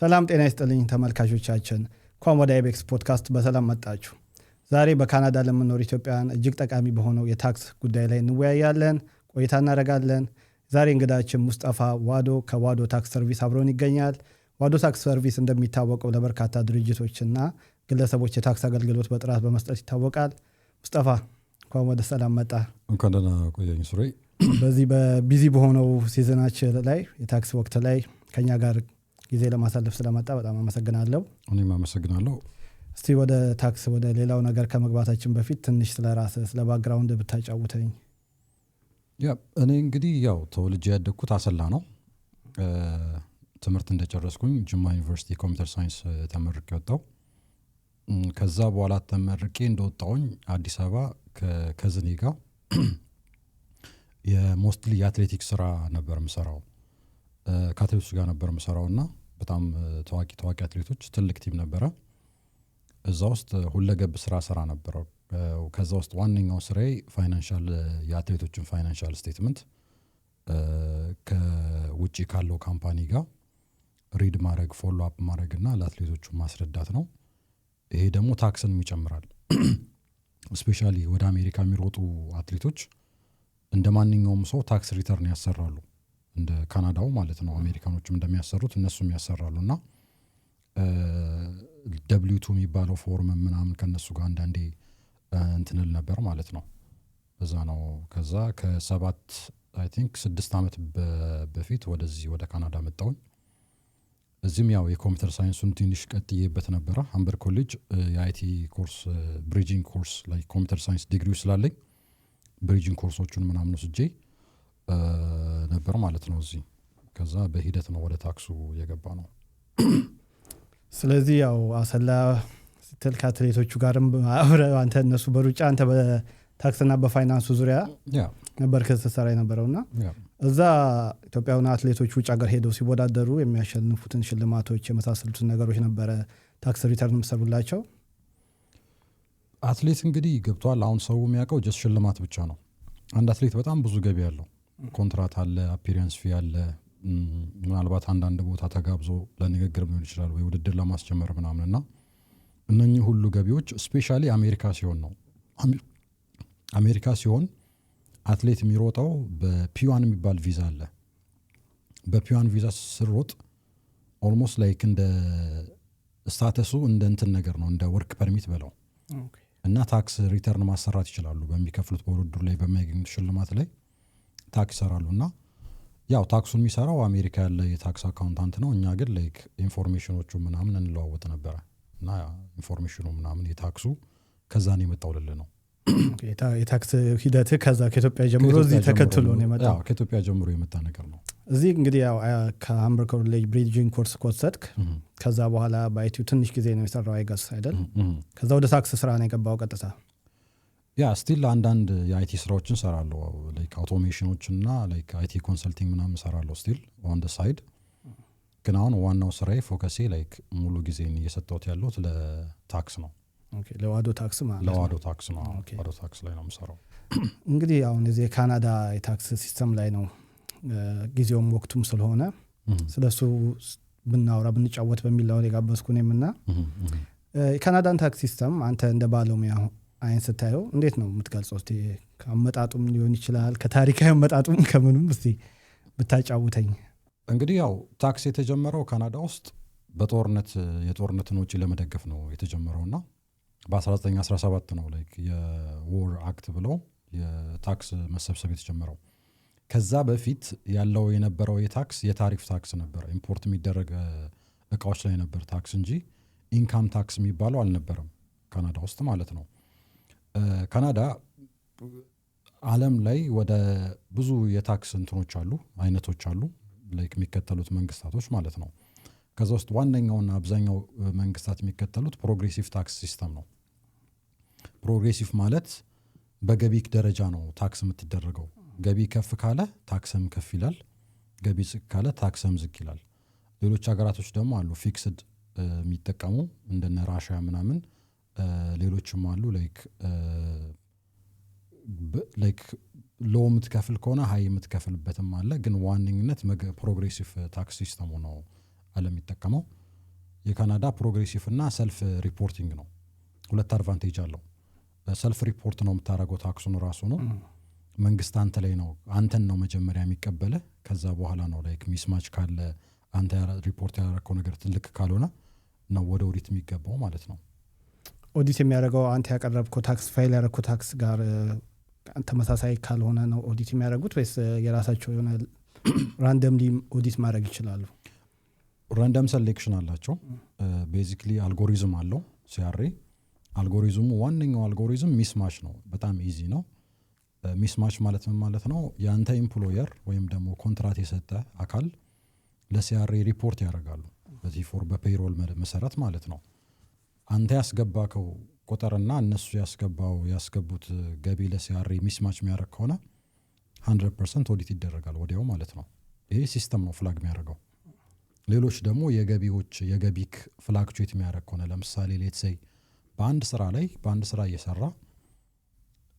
ሰላም ጤና ይስጥልኝ ተመልካቾቻችን፣ እንኳን ወደ አይቤክስ ፖድካስት በሰላም መጣችሁ። ዛሬ በካናዳ ለምንኖር ኢትዮጵያውያን እጅግ ጠቃሚ በሆነው የታክስ ጉዳይ ላይ እንወያያለን፣ ቆይታ እናደርጋለን። ዛሬ እንግዳችን ሙስጠፋ ዋዶ ከዋዶ Tax Service አብሮን ይገኛል። ዋዶ Tax Service እንደሚታወቀው ለበርካታ ድርጅቶችና ግለሰቦች የታክስ አገልግሎት በጥራት በመስጠት ይታወቃል። ሙስጠፋ፣ እንኳን ወደ ሰላም መጣህ። እንኳን ደህና ቆየኝ ሱሬ። በዚህ በ busy በሆነው season ኣችን ላይ፣ የታክስ ወቅት ላይ ከኛ ጋር ጊዜ ለማሳለፍ ስለመጣህ በጣም አመሰግናለሁ። እኔም አመሰግናለሁ። እስቲ ወደ ታክስ፣ ወደ ሌላው ነገር ከመግባታችን በፊት ትንሽ ስለ ራስህ፣ ስለ background ብታጫውተኝ። Yeah፣ እኔ እንግዲህ ያው ተወልጄ ያደግኩት አሰላ ነው። ትምህርት እንደጨረስኩኝ ጅማ ዩኒቨርሲቲ computer science ተመርቄ ወጣሁ። ከዛ በኋላ ተመርቄ እንደወጣሁኝ አዲስ አበባ ከ cousin ኤ ጋር የ mostly የአትሌቲክስ ስራ ነበር የምሰራው። ከአትሌቶች ጋር ነበር የምሰራው እና በጣም ታዋቂ ታዋቂ አትሌቶች፣ ትልቅ team ነበረ። እዛ ውስጥ ሁለገብ ስራ ሰራ ነበረ። ከዛ ውስጥ ዋነኛው ስራዬ financial፣ የአትሌቶችን financial statement ከውጭ ካለው company ጋር read ማድረግ፣ follow up ማድረግ እና ለአትሌቶቹ ማስረዳት ነው። ይሄ ደግሞ ታክስንም ይጨምራል። Especially ወደ አሜሪካ የሚሮጡ አትሌቶች እንደ ማንኛውም ሰው tax return ያሰራሉ። እንደ ካናዳው ማለት ነው። አሜሪካኖችም እንደሚያሰሩት እነሱም ያሰራሉ እና W-2 የሚባለው form ምናምን ከእነሱ ጋር አንዳንዴ እንትንል ነበር ማለት ነው። በዛ ነው። ከዛ ከ7፣ I think 6 ዓመት በፊት ወደዚህ ወደ ካናዳ መጣሁኝ። እዚህም ያው የ computer science ኡን ትንሽ ቀጥዬበት ነበረ። Humber College የ IT course፣ bridging course ላይ computer science ዲግሪው ስላለኝ bridging ኮርሶቹን ምናምን ወስጄ ነበር ማለት ነው እዚህ። ከዛ በሂደት ነው ወደ ታክሱ የገባነው። ስለዚህ ያው አሰላ ስትል ከአትሌቶቹ ጋርም አብረህ አንተ፣ እነሱ በሩጫ፣ አንተ በታክስና በፋይናንሱ ዙሪያ ነበር ስትሰራ የነበረውና እዛ ኢትዮጵያውያን አትሌቶች ውጭ ሀገር ሄደው ሲወዳደሩ የሚያሸንፉትን ሽልማቶች የመሳሰሉትን ነገሮች ነበረ tax return የምትሰሩላቸው። አትሌት እንግዲህ ገብቷል። አሁን ሰው የሚያውቀው just ሽልማት ብቻ ነው። አንድ አትሌት በጣም ብዙ ገቢ አለው። ኮንትራት አለ፣ appearance fee አለ። ምናልባት አንዳንድ ቦታ ተጋብዞ ለንግግር ሊሆን ይችላል ወይ ውድድር ለማስጀመር ምናምን እና እነኚህ ሁሉ ገቢዎች especially አሜሪካ ሲሆን ነው። አሜሪካ ሲሆን አትሌት የሚሮጠው በ P-1 የሚባል ቪዛ አለ። በ P-1 ቪዛ ስሮጥ almost like እንደ status ኡ እንደ እንትን ነገር ነው፣ እንደ work permit በለው እና tax return ማሰራት ይችላሉ። በሚከፍሉት፣ በውድድሩ ላይ በሚያገኙት ሽልማት ላይ ታክስ ይሰራሉ እና ያው ታክሱን የሚሰራው አሜሪካ ያለ የ tax accountant ነው። እኛ ግን like information ኦቹ ምናምን እንለዋወጥ ነበረ እና information ኡ ምናምን የታክሱ ከዛ ነው የመጣው ልልህ ነው። የታክስ ሂደት ከዛ ከኢትዮጵያ ጀምሮ እዚህ ተከትሎ ነው የመጣው። ከኢትዮጵያ ጀምሮ የመጣ ነገር ነው። እዚህ እንግዲህ ያው ከ Humber College bridging course ከወሰድክ ከዛ በኋላ በ IT ው ትንሽ ጊዜ ነው የሰራኸው I guess፣ አይደል? ከዛ ወደ ታክስ ስራ ነው የገባኸው ቀጥታ። Yeah፣ still አንዳንድ የ IT ስራዎችን ሰራለሁ፣ like automation ኦች እና like IT consulting ምናምን ሰራለሁ still on the side። ግን አሁን ዋናው ስራዬ፣ focus ኤ፣ like ሙሉ ጊዜን እየሰጠሁት ያለሁት ለታክስ ነው። ለዋዶ ታክስ ማለት ነው። ለዋዶ ታክስ ነው። ዋዶ ታክስ ላይ ነው የምሰራው። እንግዲህ አሁን የዚህ የካናዳ የታክስ system ላይ ነው ጊዜውም ወቅቱም ስለሆነ ስለ እሱ ብናወራ፣ ብንጫወት በሚል ነው የጋበዝኩህ እኔም እና የካናዳን tax system አንተ እንደ ባለሙያ አይን ስታየው እንዴት ነው የምትገልጸው? እስቲ ከአመጣጡም ሊሆን ይችላል፣ ከታሪካዊ አመጣጡም ከምኑም እስቲ ብታጫውተኝ። እንግዲህ ያው ታክስ የተጀመረው ካናዳ ውስጥ በጦርነት፣ የጦርነትን ወጪ ለመደገፍ ነው የተጀመረው እና በ1917 ነው like የ War Act ብለው የታክስ መሰብሰብ የተጀመረው። ከዛ በፊት ያለው የነበረው የታክስ የታሪፍ ታክስ ነበር። Import የሚደረግ እቃዎች ላይ ነበር ታክስ እንጂ income tax የሚባለው አልነበረም ካናዳ ውስጥ ማለት ነው። ካናዳ ዓለም ላይ ወደ ብዙ የታክስ እንትኖች አሉ፣ አይነቶች አሉ፣ like የሚከተሉት መንግስታቶች ማለት ነው። ከዛ ውስጥ ዋነኛውና አብዛኛው መንግስታት የሚከተሉት progressive tax system ነው። Progressive ማለት በገቢ ደረጃ ነው ታክስ የምትደረገው። ገቢ ከፍ ካለ ታክስም ከፍ ይላል፣ ገቢ ዝቅ ካለ ታክስም ዝቅ ይላል። ሌሎች ሀገራቶች ደግሞ አሉ fixed የሚጠቀሙ፣ እንደነ ራሽያ ምናምን፣ ሌሎችም አሉ። Like low የምትከፍል ከሆነ high የምትከፍልበትም አለ። ግን ዋነኝነት progressive tax system ኡ ነው ዓለም የሚጠቀመው። የካናዳ progressive እና self reporting ነው። ሁለት advantage አለው። Self report ነው የምታደርገው፣ ታክሱን ራሱ ነው። መንግስት አንተ ላይ ነው፣ አንተን ነው መጀመሪያ የሚቀበልህ። ከዛ በኋላ ነው like mismatch ካለ፣ አንተ ሪፖርት ያደረግከው ነገር ትልቅ ካልሆነ ነው ወደ ኦዲት የሚገባው ማለት ነው። ኦዲት የሚያደርገው አንተ ያቀረብከው tax፣ file ያደረግከው tax ጋር ተመሳሳይ ካልሆነ ነው ኦዲት የሚያደርጉት ወይስ የራሳቸው የሆነ randomly audit ማድረግ ይችላሉ? Random selection አላቸው። Basically algorithm አለው CRA። Algorithm ኡ፣ ዋነኛው algorithm mismatch ነው። በጣም easy ነው። Mismatch ማለት ምን ማለት ነው? የአንተ employer ወይም ደግሞ ኮንትራት የሰጠ አካል ለ CRA report ያደርጋሉ በ T4፣ በ payroll መሰረት ማለት ነው። አንተ ያስገባከው ቁጥርና እነሱ ያስገቡት ገቢ ለ CRA mismatch የሚያደርግ ከሆነ 100% ኦዲት ይደረጋል ወዲያው ማለት ነው። ይሄ system ነው flag የሚያደርገው። ሌሎች ደግሞ የገቢዎች፣ የገቢክ fluctuate የሚያደርግ ከሆነ፣ ለምሳሌ let's say በአንድ ስራ እየሰራ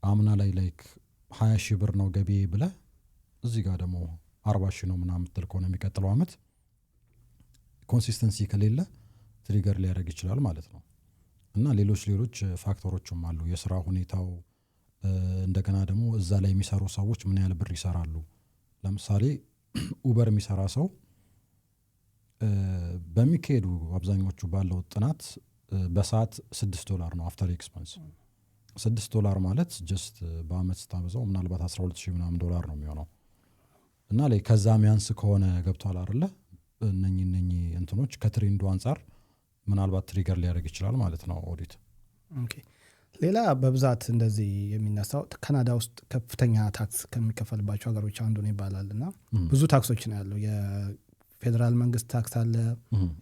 አምና ላይ like 20,000 ብር ነው ገቢ ብለህ እዚህ ጋር ደግሞ 40,000 ነው ምናምን የምትል ከሆነ፣ የሚቀጥለው አመት consistency ከሌለ trigger ሊያደርግ ይችላል ማለት ነው። እና ሌሎች ሌሎች factor ኦችም አሉ። የስራ ሁኔታው፣ እንደገና ደግሞ እዛ ላይ የሚሰሩ ሰዎች ምን ያህል ብር ይሰራሉ። ለምሳሌ Uber የሚሰራ ሰው በሚካሄዱ አብዛኞቹ ባለው ጥናት በሰዓት 6 ዶላር ነው after expense። 6 ዶላር ማለት just በአመት ስታበዛው ምናልባት 12,000 ምናምን ዶላር ነው የሚሆነው። እና ላይ ከዛ ሚያንስ ከሆነ፣ ገብቷል አይደለ፣ እነኚህ እነኚህ እንትኖች ከ trend ኡ አንጻር ምናልባት trigger ሊያደርግ ይችላል ማለት ነው ኦዲት። Okay። ሌላ በብዛት እንደዚህ የሚነሳው ካናዳ ውስጥ ከፍተኛ tax ከሚከፈልባቸው ሀገሮች አንዱ ነው ይባላል። እና ብዙ ታክሶች ነው ያለው። የፌዴራል መንግስት tax አለ፣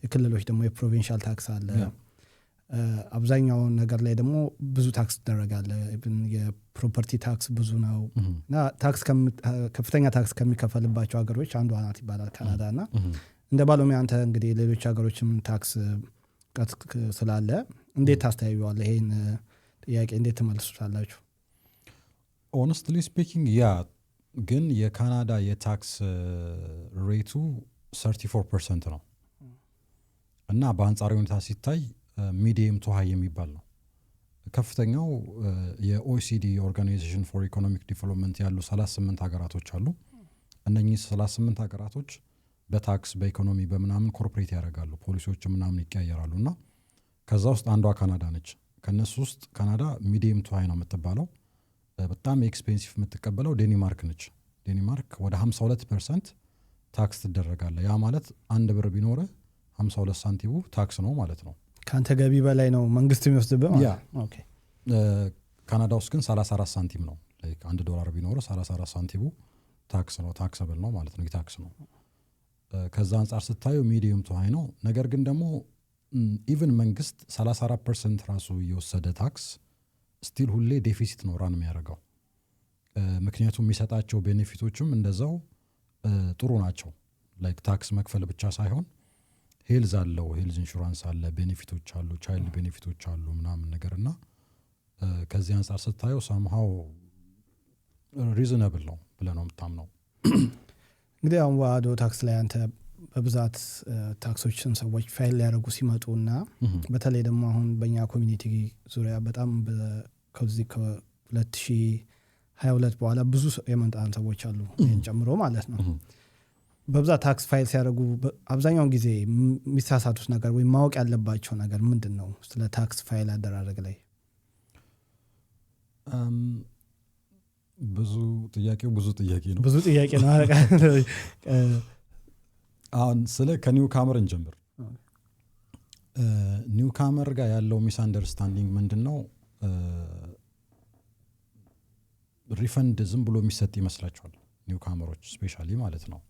የክልሎች ደግሞ የ provincial tax አለ። አብዛኛውን ነገር ላይ ደግሞ ብዙ tax ትደረጋለ። የ property tax ብዙ ነው። እና tax ከፍተኛ tax ከሚከፈልባቸው ሀገሮች አንዷ ናት ይባላል ካናዳ። እና እንደ ባለሙያ አንተ እንግዲህ ሌሎች ሀገሮችም tax እውቀት ስላለ እንዴት ታስተያዩዋለህ? ይሄን ጥያቄ እንዴት ትመልሱታላችሁ? Honestly speaking, yeah፣ ግን የካናዳ የ tax rate ኡ 34% ነው እና በአንጻራዊ ሁኔታ ሲታይ medium to high የሚባል ነው። ከፍተኛው የ OECD፣ Organization for Economic Development ያሉ 38 ሀገራቶች አሉ። እነኚህ 38 ሀገራቶች በ tax፣ በኢኮኖሚ፣ በምናምን cooperate ያደርጋሉ፣ ፖሊሲዎች ምናምን ይቀያየራሉ። እና ከዛ ውስጥ አንዷ ካናዳ ነች። ከእነሱ ውስጥ ካናዳ medium to high ነው የምትባለው። በጣም expensive የምትቀበለው ዴንማርክ ነች። ዴንማርክ ወደ 52% tax ትደረጋለህ። ያ ማለት 1 ብር ቢኖርህ 52 ሳንቲሙ tax ነው ማለት ነው። ከአንተ ገቢ በላይ ነው መንግስት የሚወስድብህ ማለት ነው። Okay። ካናዳ ውስጥ ግን 34 ሳንቲም ነው። Like 1 ዶላር ቢኖር 34 ሳንቲሙ tax ነው፣ taxable ነው ማለት ነው፣ tax ነው። ከዛ አንጻር ስታዩ medium to high ነው። ነገር ግን ደግሞ even መንግስት 34% ራሱ እየወሰደ tax still ሁሌ deficit ነው run የሚያደርገው። ምክንያቱም የሚሰጣቸው benefit ኦችም እንደዛው ጥሩ ናቸው። Like tax መክፈል ብቻ ሳይሆን health አለው፣ health insurance አለ፣ benefit ኦች አሉ፣ child benefit ኦች አሉ ምናምን ነገር። እና ከዚህ አንጻር ስታየው somehow reasonable ነው ብለህ ነው የምታምነው። እንግዲህ አሁን ዋዶ tax ላይ አንተ በብዛት tax ኦችን ሰዎች ፋይል ሊያደርጉ ሲመጡ እና በተለይ ደግሞ አሁን በእኛ community ዙሪያ በጣም ከዚህ ከ2022 በኋላ ብዙ የመጣን ሰዎች አሉ፣ እኔን ጨምሮ ማለት ነው። በብዛት tax file ሲያደርጉ አብዛኛውን ጊዜ የሚሳሳቱት ነገር ወይም ማወቅ ያለባቸው ነገር ምንድን ነው ስለ tax file አደራረግ ላይ? ብዙ ጥያቄው ብዙ ጥያቄ ነው። ብዙ ጥያቄ ነው። አለቃ። አሁን ስለ ከ newcomer እንጀምር። Newcomer ጋር ያለው misunderstanding ምንድን ነው? Refund ዝም ብሎ የሚሰጥ ይመስላቸዋል newcomer ኦች especially ማለት ነው።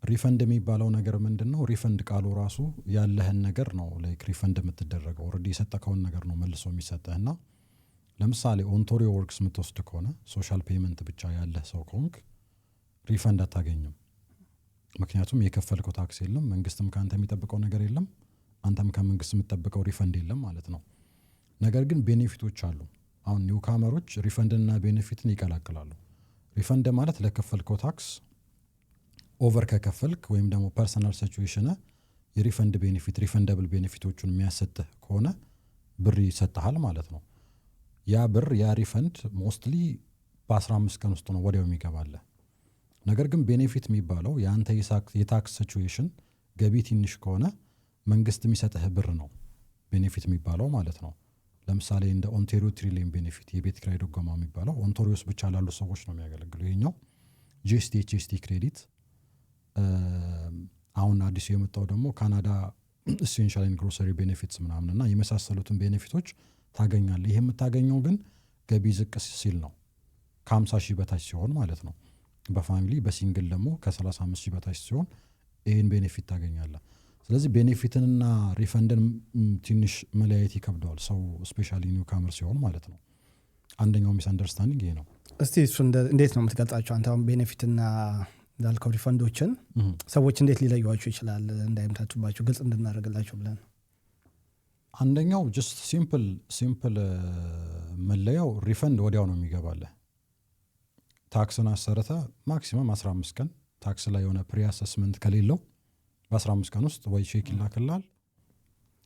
Refund የሚባለው ነገር ምንድን ነው? Refund ቃሉ ራሱ ያለህን ነገር ነው like refund የምትደረገው፣ already የሰጠከውን ነገር ነው መልሶ የሚሰጥህ። እና ለምሳሌ Ontario Works የምትወስድ ከሆነ፣ social payment ብቻ ያለህ ሰው ከሆንክ refund አታገኝም። ምክንያቱም የከፈልከው tax የለም፣ መንግስትም ከአንተ የሚጠብቀው ነገር የለም፣ አንተም ከመንግስት የምትጠብቀው refund የለም ማለት ነው። ነገር ግን benefit ኦች አሉ። አሁን newcomer ኦች refund ንና benefit ን ይቀላቅላሉ። Refund ማለት ለከፈልከው tax over ከከፈልክ ወይም ደግሞ personal situation የ refund benefit፣ refundable benefit ኦቹን የሚያሰጥህ ከሆነ ብር ይሰጥሃል ማለት ነው። ያ ብር፣ ያ refund mostly በ15 ቀን ውስጥ ነው ወዲያው የሚገባልህ። ነገር ግን benefit የሚባለው የአንተ የ tax situation ገቢ ትንሽ ከሆነ መንግስት የሚሰጥህ ብር ነው benefit የሚባለው ማለት ነው። ለምሳሌ እንደ Ontario Trillium benefit፣ የቤት ኪራይ ድጎማ የሚባለው ኦንታሪዮ ውስጥ ብቻ ላሉ ሰዎች ነው የሚያገለግለው። ይሄኛው GST HST credit፣ አሁን አዲሱ የመጣው ደግሞ Canada Essential Grocery Benefits ምናምን እና የመሳሰሉትን benefit ኦች ታገኛለህ። ይህ የምታገኘው ግን ገቢ ዝቅ ሲል ነው፣ ከ50 ሺህ በታች ሲሆን ማለት ነው። በ family፣ በ single ደግሞ ከ35 ሺህ በታች ሲሆን ይህን benefit ታገኛለህ። ስለዚህ benefit ንና refund ን ትንሽ መለያየት ይከብደዋል ሰው፣ especially newcomer ሲሆን ማለት ነው። አንደኛው misunderstanding ይሄ ነው። እስቲ እሱ እንዴት ነው የምትገልጻቸው አንተ? አሁን benefit ና እንዳልከው refund ኦችን ሰዎች እንዴት ሊለዩዋቸው ይችላል? እንዳይምታቱባቸው ግልጽ እንድናደርግላቸው ብለን። አንደኛው just simple መለያው refund ወዲያው ነው የሚገባልህ። Tax ን አሰርተህ maximum 15 ቀን፣ tax ላይ የሆነ pre assessment ከሌለው በ15 ቀን ውስጥ ወይ ቼክ ይላክልሃል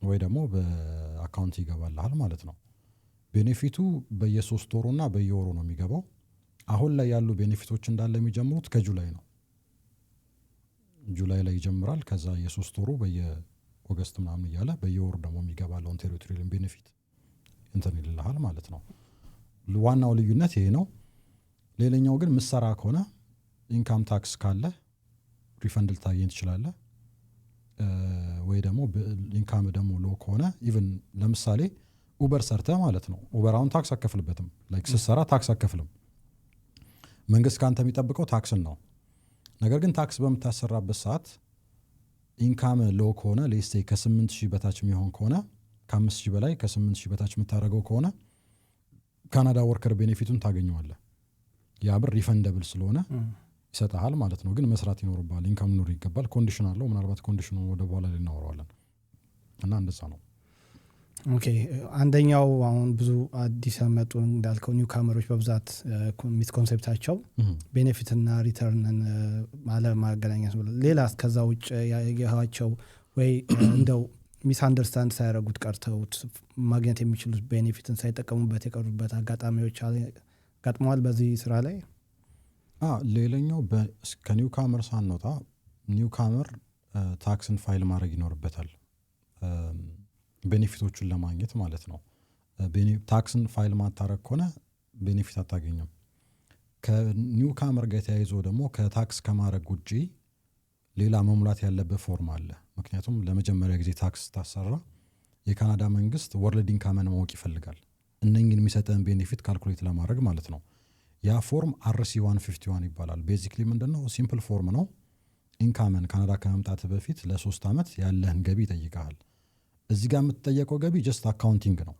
ወይ ደግሞ በ account ይገባልሃል ማለት ነው። Benefit ኡ በየሶስት ወሩና በየወሩ ነው የሚገባው። አሁን ላይ ያሉ benefit ኦች እንዳለ የሚጀምሩት ከ July ነው። July ላይ ይጀምራል። ከዛ የሶስት ወሩ በየ August ምናምን እያለ በየወሩ ደግሞ የሚገባ Ontario Trillium benefit እንትን ይልልሃል ማለት ነው። ዋናው ልዩነት ይሄ ነው። ሌላኛው ግን ምሰራ ከሆነ፣ income tax ካለ refund ልታገኝ ትችላለህ። ወይ ደግሞ income ደግሞ low ከሆነ፣ even ለምሳሌ Uber ሰርተህ ማለት ነው። Uber አሁን tax አትከፍልበትም። Like ስትሰራ tax አትከፍልም። መንግስት ከአንተ የሚጠብቀው tax ን ነው። ነገር ግን tax በምታሰራበት ሰዓት income low ከሆነ፣ let's say ከ8,000 በታች የሚሆን ከሆነ፣ ከ5,000 በላይ ከ8,000 በታች የምታደርገው ከሆነ Canada Worker benefit ኡን ታገኘዋለህ። ያ ብር refundable ስለሆነ ይሰጠሃል ማለት ነው። ግን መስራት ይኖርብሃል፣ income ሊኖር ይገባል። Condition አለው። ምናልባት condition ኑ ወደ በኋላ ላይ እናወራዋለን እና እንደዛ ነው። Okay፣ አንደኛው አሁን ብዙ አዲስ ያመጡ እንዳልከው newcomer ኦች በብዛት misconcept ኣቸው benefit ና return ን አለማገናኘት ነው። ሌላ ከዛ ውጭ ያየኋቸው ወይ እንደው misunderstand ሳያደርጉት ቀርተውት ማግኘት የሚችሉት benefit ን ሳይጠቀሙበት የቀሩበት አጋጣሚዎች ገጥመዋል በዚህ ስራ ላይ? ሌላኛው ከ newcomer ሳንወጣ newcomer tax ን ፋይል ማድረግ ይኖርበታል benefit ኦቹን ለማግኘት ማለት ነው። Tax ን file ማታረግ ከሆነ benefit አታገኝም። ከ newcomer ጋር ተያይዞ ደግሞ ከ tax ከማድረግ ውጪ ሌላ መሙላት ያለብህ form አለ። ምክንያቱም ለመጀመሪያ ጊዜ tax ስታሰራ የካናዳ መንግስት world income ን ማወቅ ይፈልጋል፣ እነኝን የሚሰጠን benefit calculate ለማድረግ ማለት ነው። ያ form RC 151 ይባላል። Basically ምንድን ነው? Simple form ነው። Income ን ካናዳ ከመምጣት በፊት ለ3 ዓመት ያለህን ገቢ ይጠይቀሃል። እዚህ ጋር የምትጠየቀው ገቢ just accounting ነው፣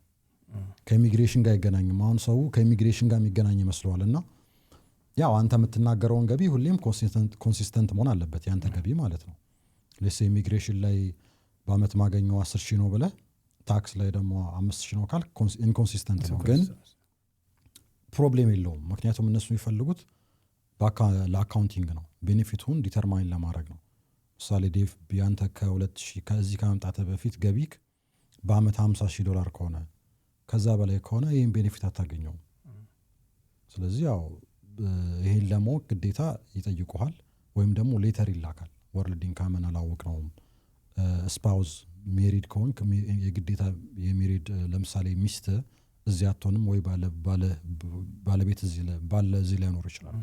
ከኢሚግሬሽን ጋር አይገናኝም። አሁን ሰው ከኢሚግሬሽን ጋር የሚገናኝ ይመስለዋል። እና ያው አንተ የምትናገረውን ገቢ ሁሌም consistent መሆን አለበት ያንተ ገቢ ማለት ነው። Let's say immigration ላይ በአመት ማገኘው 10,000 ነው ብለህ tax ላይ ደግሞ 5,000 ነው ካልክ inconsistent ነው፣ ግን problem የለውም። ምክንያቱም እነሱ የሚፈልጉት ለ accounting ነው፣ benefit ኡን determine ለማድረግ ነው። ምሳሌ ዴቭ፣ ያንተ ከሁለት ሺህ ከዚህ ከመምጣትህ በፊት ገቢክ በአመት 50 ሺህ ዶላር ከሆነ፣ ከዛ በላይ ከሆነ ይህን benefit አታገኘውም። ስለዚህ ያው ይሄን ለማወቅ ግዴታ ይጠይቁሃል ወይም ደግሞ letter ይላካል። World income ን አላወቅነውም። Spouse married ከሆንክ የግዴታ የ married ለምሳሌ ሚስት እዚህ አትሆንም ወይ ባለቤት ባለ እዚህ ላይኖር ይችላል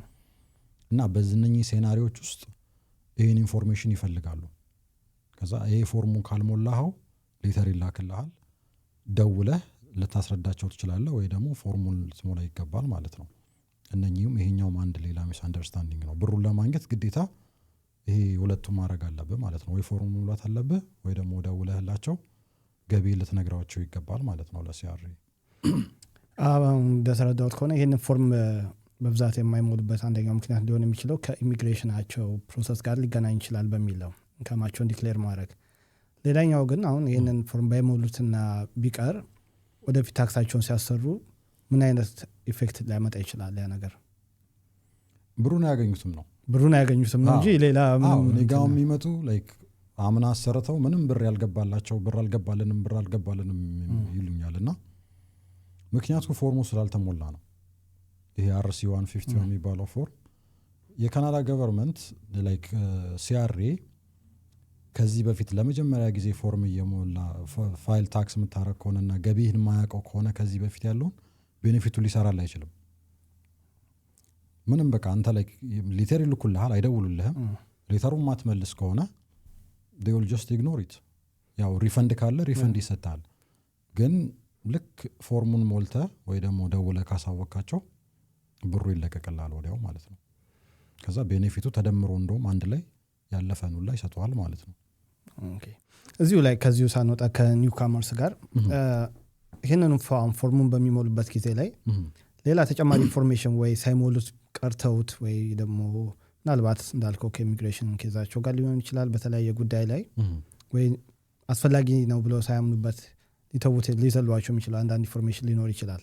እና በእነኚህ scenario ዎች ውስጥ ይህን information ይፈልጋሉ። ከዛ ይሄ form ኡን ካልሞላኸው letter ይላክልሃል። ደውለህ ልታስረዳቸው ትችላለህ ወይ ደግሞ form ኡን ልትሞላ ይገባል ማለት ነው። እነኚህም ይሄኛውም አንድ ሌላ misunderstanding ነው። ብሩን ለማግኘት ግዴታ ይሄ ሁለቱም ማድረግ አለብህ ማለት ነው። ወይ form መሙላት አለብህ ወይ ደግሞ ደውለህላቸው ገቢ ልትነግራቸው ይገባል ማለት ነው ለ CRA። እንደተረዳሁት ከሆነ ይህንን form በብዛት የማይሞሉበት አንደኛው ምክንያት ሊሆን የሚችለው ከ immigration ኣቸው process ጋር ሊገናኝ ይችላል በሚል ነው፣ income ኣቸውን declare ማድረግ። ሌላኛው ግን አሁን ይህንን form ባይሞሉትና ቢቀር ወደፊት tax ኣቸውን ሲያሰሩ ምን አይነት effect ሊያመጣ ይችላል ያ ነገር? ብሩን አያገኙትም ነው። ብሩን አያገኙትም ነው እንጂ ሌላ ምንም እኔ ጋ የሚመጡ like አምና አሰርተው ምንም ብር ያልገባላቸው ብር አልገባልንም፣ ብር አልገባልንም ይሉኛል። እና ምክንያቱ ፎርሙ ስላልተሞላ ነው። ይሄ RC 150 የሚባለው ፎርም የካናዳ government like CRA ከዚህ በፊት ለመጀመሪያ ጊዜ ፎርም እየሞላ file tax የምታረግ ከሆነና ገቢህን የማያውቀው ከሆነ ከዚህ በፊት ያለውን benefit ኡ ሊሰራል አይችልም። ምንም በቃ አንተ ላይ letter ይልኩልሃል፣ አይደውሉልህም። Letter ኡን ማትመልስ ከሆነ will just ignore it። ያው refund ካለ refund ይሰጣል። ግን ልክ ፎርሙን ሞልተህ ወይ ደግሞ ደውለህ ካሳወቅካቸው ብሩ ይለቀቅልሃል ወዲያው ማለት ነው። ከዛ benefit ኡ ተደምሮ እንደውም አንድ ላይ ያለፈን ሁላ ይሰጠዋል ማለት ነው። Okay። እዚሁ ላይ ከዚሁ ሳንወጣ ከ newcomers ጋር ይህንን ፎርሙን በሚሞሉበት ጊዜ ላይ ሌላ ተጨማሪ information ወይ ሳይሞሉት ቀርተውት ወይ ደግሞ ምናልባት እንዳልከው ከ immigration case ኣቸው ጋር ሊሆን ይችላል፣ በተለያየ ጉዳይ ላይ ወይ አስፈላጊ ነው ብለው ሳያምኑበት ሊተዉት ሊዘሏቸው የሚችሉ አንዳንድ information ሊኖር ይችላል።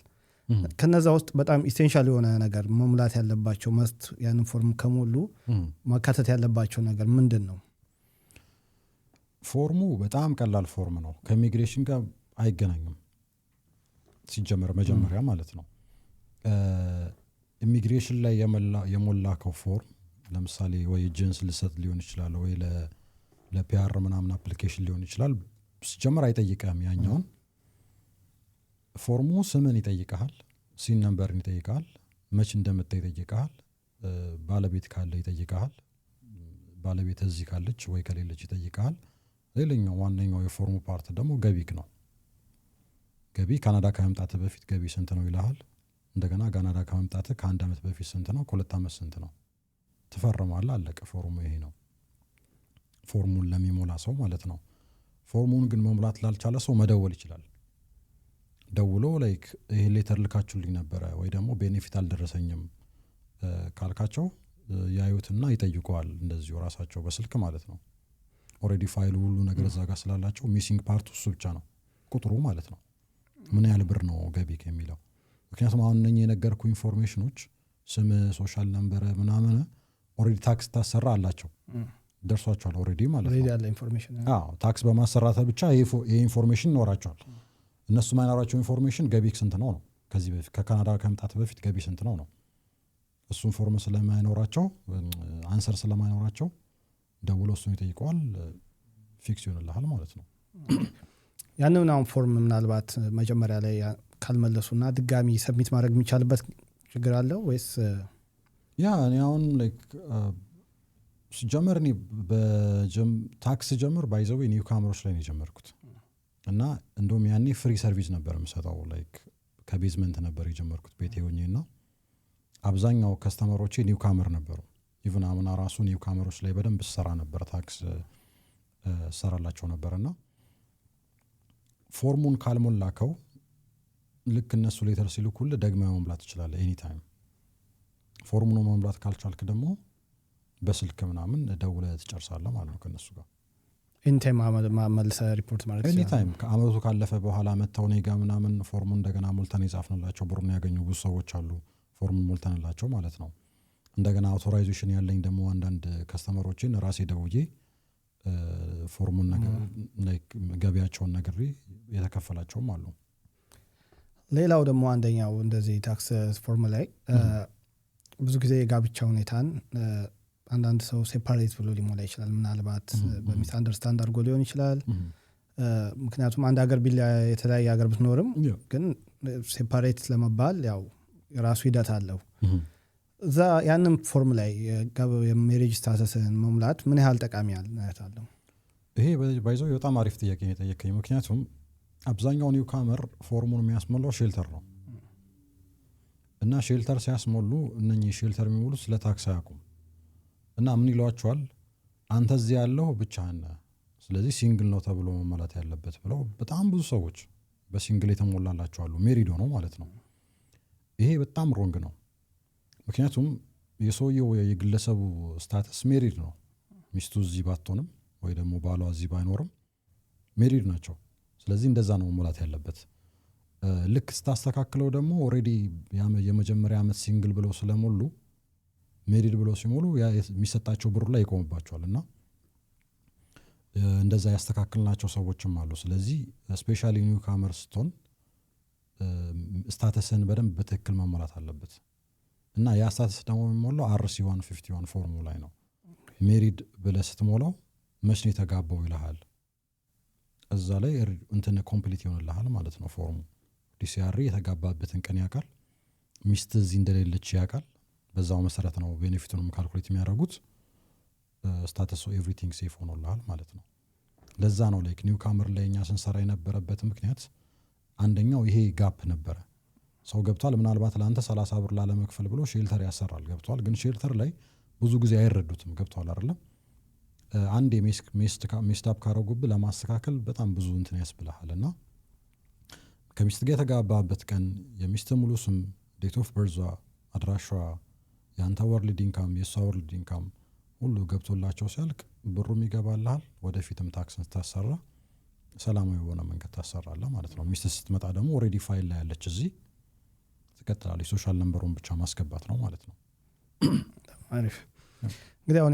ከነዛ ውስጥ በጣም essential የሆነ ነገር መሙላት ያለባቸው must ያንን ፎርም ከሞሉ ማካተት ያለባቸው ነገር ምንድን ነው? ፎርሙ በጣም ቀላል ፎርም ነው። ከኢሚግሬሽን ጋር አይገናኝም ሲጀመር መጀመሪያ ማለት ነው። ኢሚግሬሽን ላይ የሞላከው ፎርም ለምሳሌ ወይ እጅህን ልሰጥ ሊሆን ይችላል፣ ወይ ለ PR ምናምን application ሊሆን ይችላል። ሲጀመር አይጠይቅህም ያኛውን። ፎርሙ ስምን ይጠይቀሃል፣ SIN number ን ይጠይቀሃል፣ መች እንደመጣ ይጠይቀሃል፣ ባለቤት ካለ ይጠይቀሃል፣ ባለቤት እዚህ ካለች ወይ ከሌለች ይጠይቀሃል። ሌላኛው ዋነኛው የፎርሙ part ደግሞ ገቢክ ነው። ገቢ ካናዳ ከመምጣትህ በፊት ገቢ ስንት ነው ይልሃል። እንደገና ካናዳ ከመምጣትህ ከ1 ዓመት በፊት ስንት ነው፣ ከ2 ዓመት ስንት ነው፣ ትፈርማለህ። አለቀ። ፎርሙ ይሄ ነው። ፎርሙን ለሚሞላ ሰው ማለት ነው። ፎርሙን ግን መሙላት ላልቻለ ሰው መደወል ይችላል። ደውሎ like ይሄ letter ልካችሁልኝ ነበረ ወይ ደግሞ benefit አልደረሰኝም ካልካቸው ያዩትና ይጠይቀዋል። እንደዚሁ ራሳቸው በስልክ ማለት ነው። Already ፋይሉ ሁሉ ነገር እዛ ጋር ስላላቸው missing part ኡ እሱ ብቻ ነው፣ ቁጥሩ ማለት ነው። ምን ያህል ብር ነው ገቢክ የሚለው። ምክንያቱም አሁን እነኚህ የነገርኩህ information ኖች ስም፣ social number ምናምን already tax ታሰራ አላቸው፣ ደርሷቸዋል already ማለት ነው። Already ያለ information። አዎ፣ tax በማሰራተ ብቻ ይሄ information ይኖራቸዋል። እነሱ ማይኖራቸው information ገቢክ ስንት ነው ነው። ከዚህ በፊት ከካናዳ ከመምጣት በፊት ገቢ ስንት ነው ነው። እሱን ፎርም ስለማይኖራቸው፣ answer ስለማይኖራቸው ደውሎ እሱን ይጠይቀዋል። Fix ይሆንልሃል ማለት ነው። ያንን አሁን ፎርም ምናልባት መጀመሪያ ላይ ካልመለሱና ድጋሚ submit ማድረግ የሚቻልበት ችግር አለው ወይስ? Yeah፣ እኔ አሁን like ሲጀመር እኔ tax ስጀምር by the way newcomer ኦች ላይ ነው የጀመርኩት። እና እንደውም ያኔ free service ነበር የምሰጠው፣ like ከ basement ነበር የጀመርኩት ቤቴ ሆኜ። እና አብዛኛው customer ኦቼ newcomer ነበሩ። Even አምና ራሱ newcomer ኦች ላይ በደንብ ስሰራ ነበር፣ tax ሰራላቸው ነበር። እና ፎርሙን ካልሞላከው ልክ እነሱ letter ሲልኩልህ ደግመህ መሙላት ትችላለህ anytime። ፎርሙን መሙላት ካልቻልክ ደግሞ በስልክ ምናምን ደውለህ ትጨርሳለህ ማለት ነው ከእነሱ ጋር። Anytime መልሰህ ሪፖርት ማለት Any time። ከአመቱ ካለፈ በኋላ መጥተው እኔ ጋ ምናምን ፎርሙን እንደገና ሞልተን የጻፍንላቸው ብሩን ያገኙ ብዙ ሰዎች አሉ። ፎርሙን ሞልተንላቸው ማለት ነው። እንደገና authorization ያለኝ ደግሞ አንዳንድ customer ኦችን ራሴ ደውዬ ፎርሙን ገቢያቸውን ነግሬ የተከፈላቸውም አሉ። ሌላው ደግሞ አንደኛው እንደዚህ tax form ላይ ብዙ ጊዜ የጋብቻ ሁኔታን አንዳንድ ሰው separate ብሎ ሊሞላ ይችላል። ምናልባት በ misunderstand አድርጎ ሊሆን ይችላል። ምክንያቱም አንድ ሀገር ቢላ የተለያየ ሀገር ብትኖርም ግን separate ለመባል ያው የራሱ ሂደት አለው። እዛ ያንን ፎርም ላይ የ marriage status ን መሙላት ምን ያህል ጠቃሚነት አለው? ይሄ by the way በጣም አሪፍ ጥያቄ ነው የጠየከኝ። ምክንያቱም አብዛኛው newcomer ፎርሙን የሚያስሞላው shelter ነው። እና shelter ሲያስሞሉ እነኚህ shelter የሚሞሉት ስለ tax አያውቁም። እና ምን ይሏቸዋል? አንተ እዚህ ያለው ብቻህን ነህ፣ ስለዚህ single ነው ተብሎ መሞላት ያለበት ብለው በጣም ብዙ ሰዎች በ single የተሞላላቸው አሉ፣ married ሆነው ማለት ነው። ይሄ በጣም wrong ነው። ምክንያቱም የሰውየው የግለሰቡ status married ነው። ሚስቱ እዚህ ባትሆንም ወይ ደግሞ ባሏ እዚህ ባይኖርም married ናቸው። ስለዚህ እንደዛ ነው መሞላት ያለበት። ልክ ስታስተካክለው ደግሞ already የመጀመሪያ አመት single ብለው ስለሞሉ married ብለው ሲሞሉ ያ የሚሰጣቸው ብሩ ላይ ይቆምባቸዋል። እና እንደዛ ያስተካክልናቸው ሰዎችም አሉ። ስለዚህ especially newcomer ስትሆን status ን በደንብ በትክክል መሞላት አለበት። እና ያ status ደግሞ የሚሞላው RC 151 ፎርሙ ላይ ነው። Married ብለህ ስትሞላው መች ነው የተጋባው ይልሃል። እዛ ላይ እንትን complete ይሆንልሃል ማለት ነው ፎርሙ። CRA የተጋባበትን ቀን ያውቃል፣ ሚስት እዚህ እንደሌለች ያውቃል። በዛው መሰረት ነው benefit ኡንም calculate የሚያደርጉት። Status everything safe ሆኖልሃል ማለት ነው። ለዛ ነው like newcomer ላይ እኛ ስንሰራ የነበረበት ምክንያት አንደኛው ይሄ gap ነበረ። ሰው ገብቷል፣ ምናልባት ለአንተ 30 ብር ላለመክፈል ብሎ shelter ያሰራል፣ ገብቷል። ግን shelter ላይ ብዙ ጊዜ አይረዱትም፣ ገብቷል አይደለም? አንድ messed up ካረጉብህ ለማስተካከል በጣም ብዙ እንትን ያስብልሃል። እና ከሚስት ጋር የተጋባበት ቀን፣ የሚስት ሙሉ ስም፣ date of birth ዋ፣ አድራሿ፣ የአንተ world income፣ የእሷ world income ሁሉ ገብቶላቸው ሲያልቅ ብሩም ይገባልሃል። ወደፊትም ታክስን ስታሰራ ሰላማዊ በሆነ መንገድ ታሰራለህ ማለት ነው። ሚስት ስትመጣ ደግሞ already ፋይል ላይ ያለች እዚህ ትቀጥላለች። Social number ኡን ብቻ ማስገባት ነው ማለት ነው። አሪፍ። እንግዲህ አሁን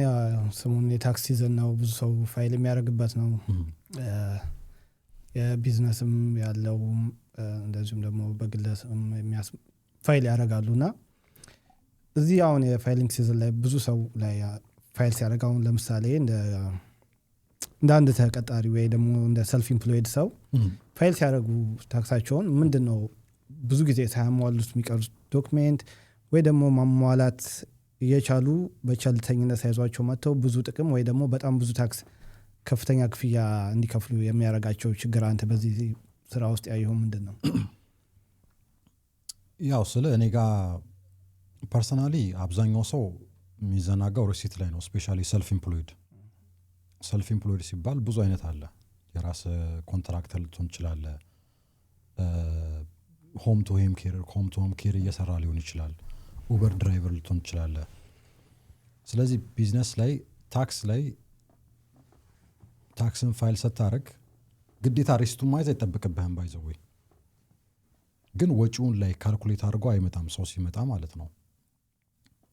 ሰሞኑን የ tax season ነው፣ ብዙ ሰው ፋይል የሚያደርግበት ነው። የቢዝነስም ያለው እንደዚሁም ደግሞ በግለሰብም ፋይል ያደርጋሉ። እና እዚህ አሁን የ filing season ላይ ብዙ ሰው ላይ ፋይል ሲያደርግ፣ አሁን ለምሳሌ እንደ አንድ ተቀጣሪ ወይ ደግሞ እንደ self employed ሰው ፋይል ሲያደርጉ ታክሳቸውን ምንድን ነው ብዙ ጊዜ ሳያሟሉት የሚቀሩት document፣ ወይ ደግሞ ማሟላት እየቻሉ በቸልተኝነት ሳይዟቸው መጥተው ብዙ ጥቅም ወይ ደግሞ በጣም ብዙ ታክስ ከፍተኛ ክፍያ እንዲከፍሉ የሚያደርጋቸው ችግር አንተ በዚህ ስራ ውስጥ ያየኸው ምንድን ነው? ያው ስለ እኔ ጋር personally አብዛኛው ሰው የሚዘናጋው receipt ላይ ነው። Especially self employed። Self employed ሲባል ብዙ አይነት አለ። የራስ contractor ልትሆን ትችላለህ። Home to home care እየሰራ ሊሆን ይችላል። Uber driver ልትሆን ትችላለህ። ስለዚህ ቢዝነስ ላይ ታክስ ላይ ታክስን ፋይል ስታደርግ ግዴታ receipt ኡን ማየት አይጠበቅብህም። By the way ግን ወጪውን ላይ calculate አድርጎ አይመጣም ሰው ሲመጣ ማለት ነው።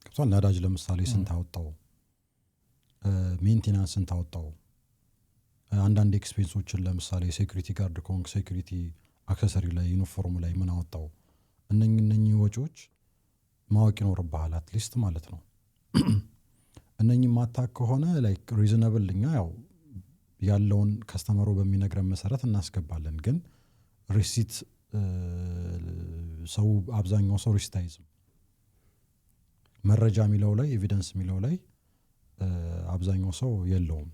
ገብቶሃል? ነዳጅ ለምሳሌ ስንት አወጣው፣ maintenance ስንት አወጣው፣ አንዳንድ expense ኦችን ለምሳሌ security guard ከሆንክ security accessory ላይ፣ ዩኒፎርሙ ላይ ምን አወጣው፣ እነኚህ ወጪዎች ማወቅ ይኖርብሃል at least ማለት ነው። እነኚህ ማታቅ ከሆነ like reasonable እኛ ያው ያለውን customer ኡ በሚነግረን መሰረት እናስገባለን። ግን receipt ሰው አብዛኛው ሰው receipt አይዝም። መረጃ የሚለው ላይ፣ evidence የሚለው ላይ አብዛኛው ሰው የለውም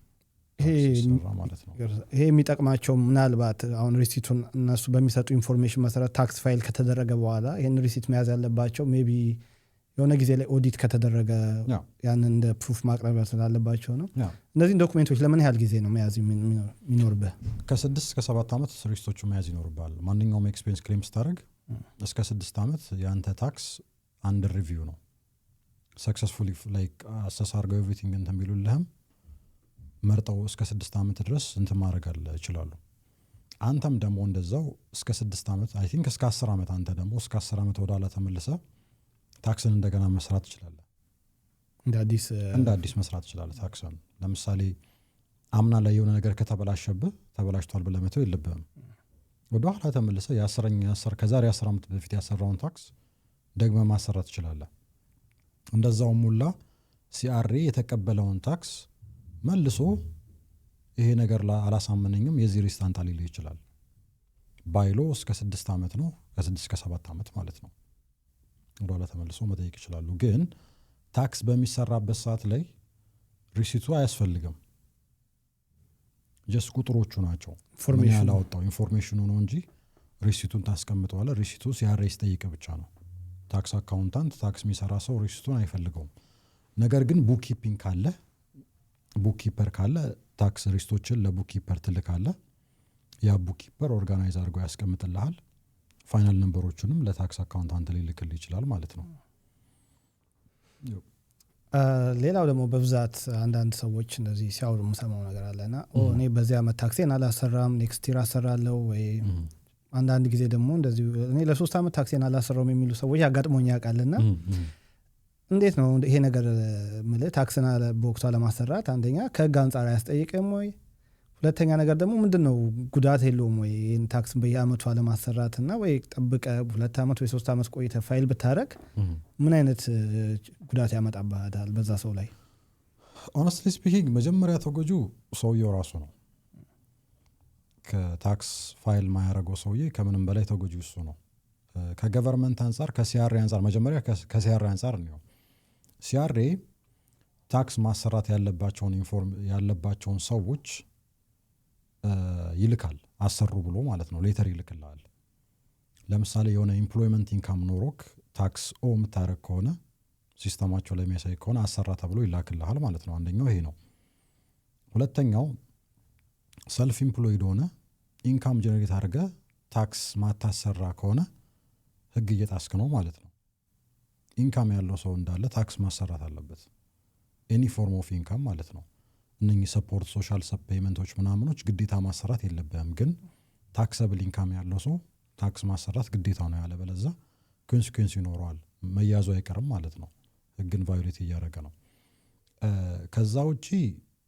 ሲሰራ ማለት ነው። ይሄ የሚጠቅማቸው ምናልባት አሁን receipt ኡን እነሱ በሚሰጡ information መሰረት tax file ከተደረገ በኋላ ይህን receipt መያዝ ያለባቸው maybe የሆነ ጊዜ ላይ ኦዲት ከተደረገ ያንን እንደ proof ማቅረብ ስላለባቸው ነው። እነዚህን document ኦች ለምን ያህል ጊዜ ነው መያዝ የሚኖርብህ? ከ6 እስከ 7 ዓመት receipt ኦቹ መያዝ ይኖርብሃል። ማንኛውም expense claim ስታደርግ እስከ 6 ዓመት የአንተ tax under review ነው። Successfully like assess አድርገው everything እንትን ቢሉልህም መርጠው እስከ 6 ዓመት ድረስ እንትን ማድረግ አለ ይችላሉ። አንተም ደግሞ እንደዛው እስከ 6 ዓመት፣ I think እስከ 10 ዓመት፣ አንተ ደግሞ እስከ 10 ዓመት ወደኋላ ተመልሰህ ታክስን እንደገና መስራት ትችላለህ። እንደ አዲስ? እንደ አዲስ መስራት ትችላለህ ታክስን። ለምሳሌ አምና ላይ የሆነ ነገር ከተበላሸብህ ተበላሽቷል ብለህ መተው የለብህም። ወደኋላ ተመልሰህ የአስረኛ አስር ከዛሬ 10 ዓመት በፊት ያሰራኸውን ታክስ ደግመህ ማሰራት ትችላለህ። እንደዛውም ሁላ CRA የተቀበለውን ታክስ መልሶ ይሄ ነገር አላሳመነኝም፣ የዚህ receipt አምጣ ሊልህ ይችላል። By law እስከ 6 ዓመት ነው፣ ከ6 እስከ 7 ዓመት ማለት ነው። ወደኋላ ተመልሶ መጠየቅ ይችላሉ። ግን ታክስ በሚሰራበት ሰዓት ላይ receipt ኡ አያስፈልግም። Just ቁጥሮቹ ናቸው። ምን information ኡ ያህል አወጣው information ኡ ነው እንጂ receipt ኡን ታስቀምጠዋለህ። Receipt ኡ CRA ሲጠይቅ ብቻ ነው። Tax accountant፣ ታክስ የሚሰራ ሰው receipt ኡን አይፈልገውም። ነገር ግን bookkeeping ካለ፣ bookkeeper ካለ tax receipt ኦችን ለ bookkeeper ትልካለህ። ያ bookkeeper organize አድርጎ ያስቀምጥልሃል። Final number ኦቹንም ለ tax accountant ሊልክልህ ይችላል ማለት ነው። ሌላው ደግሞ በብዛት አንዳንድ ሰዎች እንደዚህ ሲያወሩ የምሰማው ነገር አለና እኔ በዚህ ዓመት ታክሴን አላሰራም፣ next year አሰራለሁ፣ ወይ አንዳንድ ጊዜ ደግሞ እንደዚሁ እኔ ለ3 ዓመት ታክሴን አላሰራውም የሚሉ ሰዎች አጋጥሞኝ ያውቃልና እንዴት ነው ይሄ ነገር? ምልህ ታክስን በወቅቱ አለማሰራት አንደኛ ከህግ አንጻር አያስጠይቅም ወይ? ሁለተኛ ነገር ደግሞ ምንድን ነው ጉዳት የለውም ወይ ይህን ታክስ በየአመቱ አለማሰራት እና ወይ ጠብቀህ 2 ዓመት ወይ 3 ዓመት ቆይተህ ፋይል ብታረግ ምን አይነት ጉዳት ያመጣብሃል በዛ ሰው ላይ? Honestly speaking መጀመሪያ ተጎጂው ሰውየው ራሱ ነው። ከ tax file ማያደርገው ሰውዬ ከምንም በላይ ተጎጂው እሱ ነው። ከ government አንጻር፣ ከ CRA አንጻር፣ መጀመሪያ ከ CRA አንጻር ነው። CRA ታክስ ማሰራት ያለባቸውን inform ያለባቸውን ሰዎች ይልካል፣ አሰሩ ብሎ ማለት ነው። Letter ይልክልሃል። ለምሳሌ የሆነ employment income ኖሮክ tax owe የምታደርግ ከሆነ፣ system ኣቸው ላይ የሚያሳይ ከሆነ አሰራ ተብሎ ይላክልሃል ማለት ነው። አንደኛው ይሄ ነው። ሁለተኛው self employed ሆነህ income generate አድርገህ ታክስ ማታሰራ ከሆነ ህግ እየጣስክ ነው ማለት ነው። Income ያለው ሰው እንዳለ ታክስ ማሰራት አለበት። Any form of income ማለት ነው። እነኚህ support social payment ኦች ምናምኖች ግዴታ ማሰራት የለብህም፣ ግን taxable income ያለው ሰው ታክስ ማሰራት ግዴታ ነው። ያለበለዛ consequence ይኖረዋል፣ መያዙ አይቀርም ማለት ነው። ህግን violate እያደረገ ነው። ከዛ ውጪ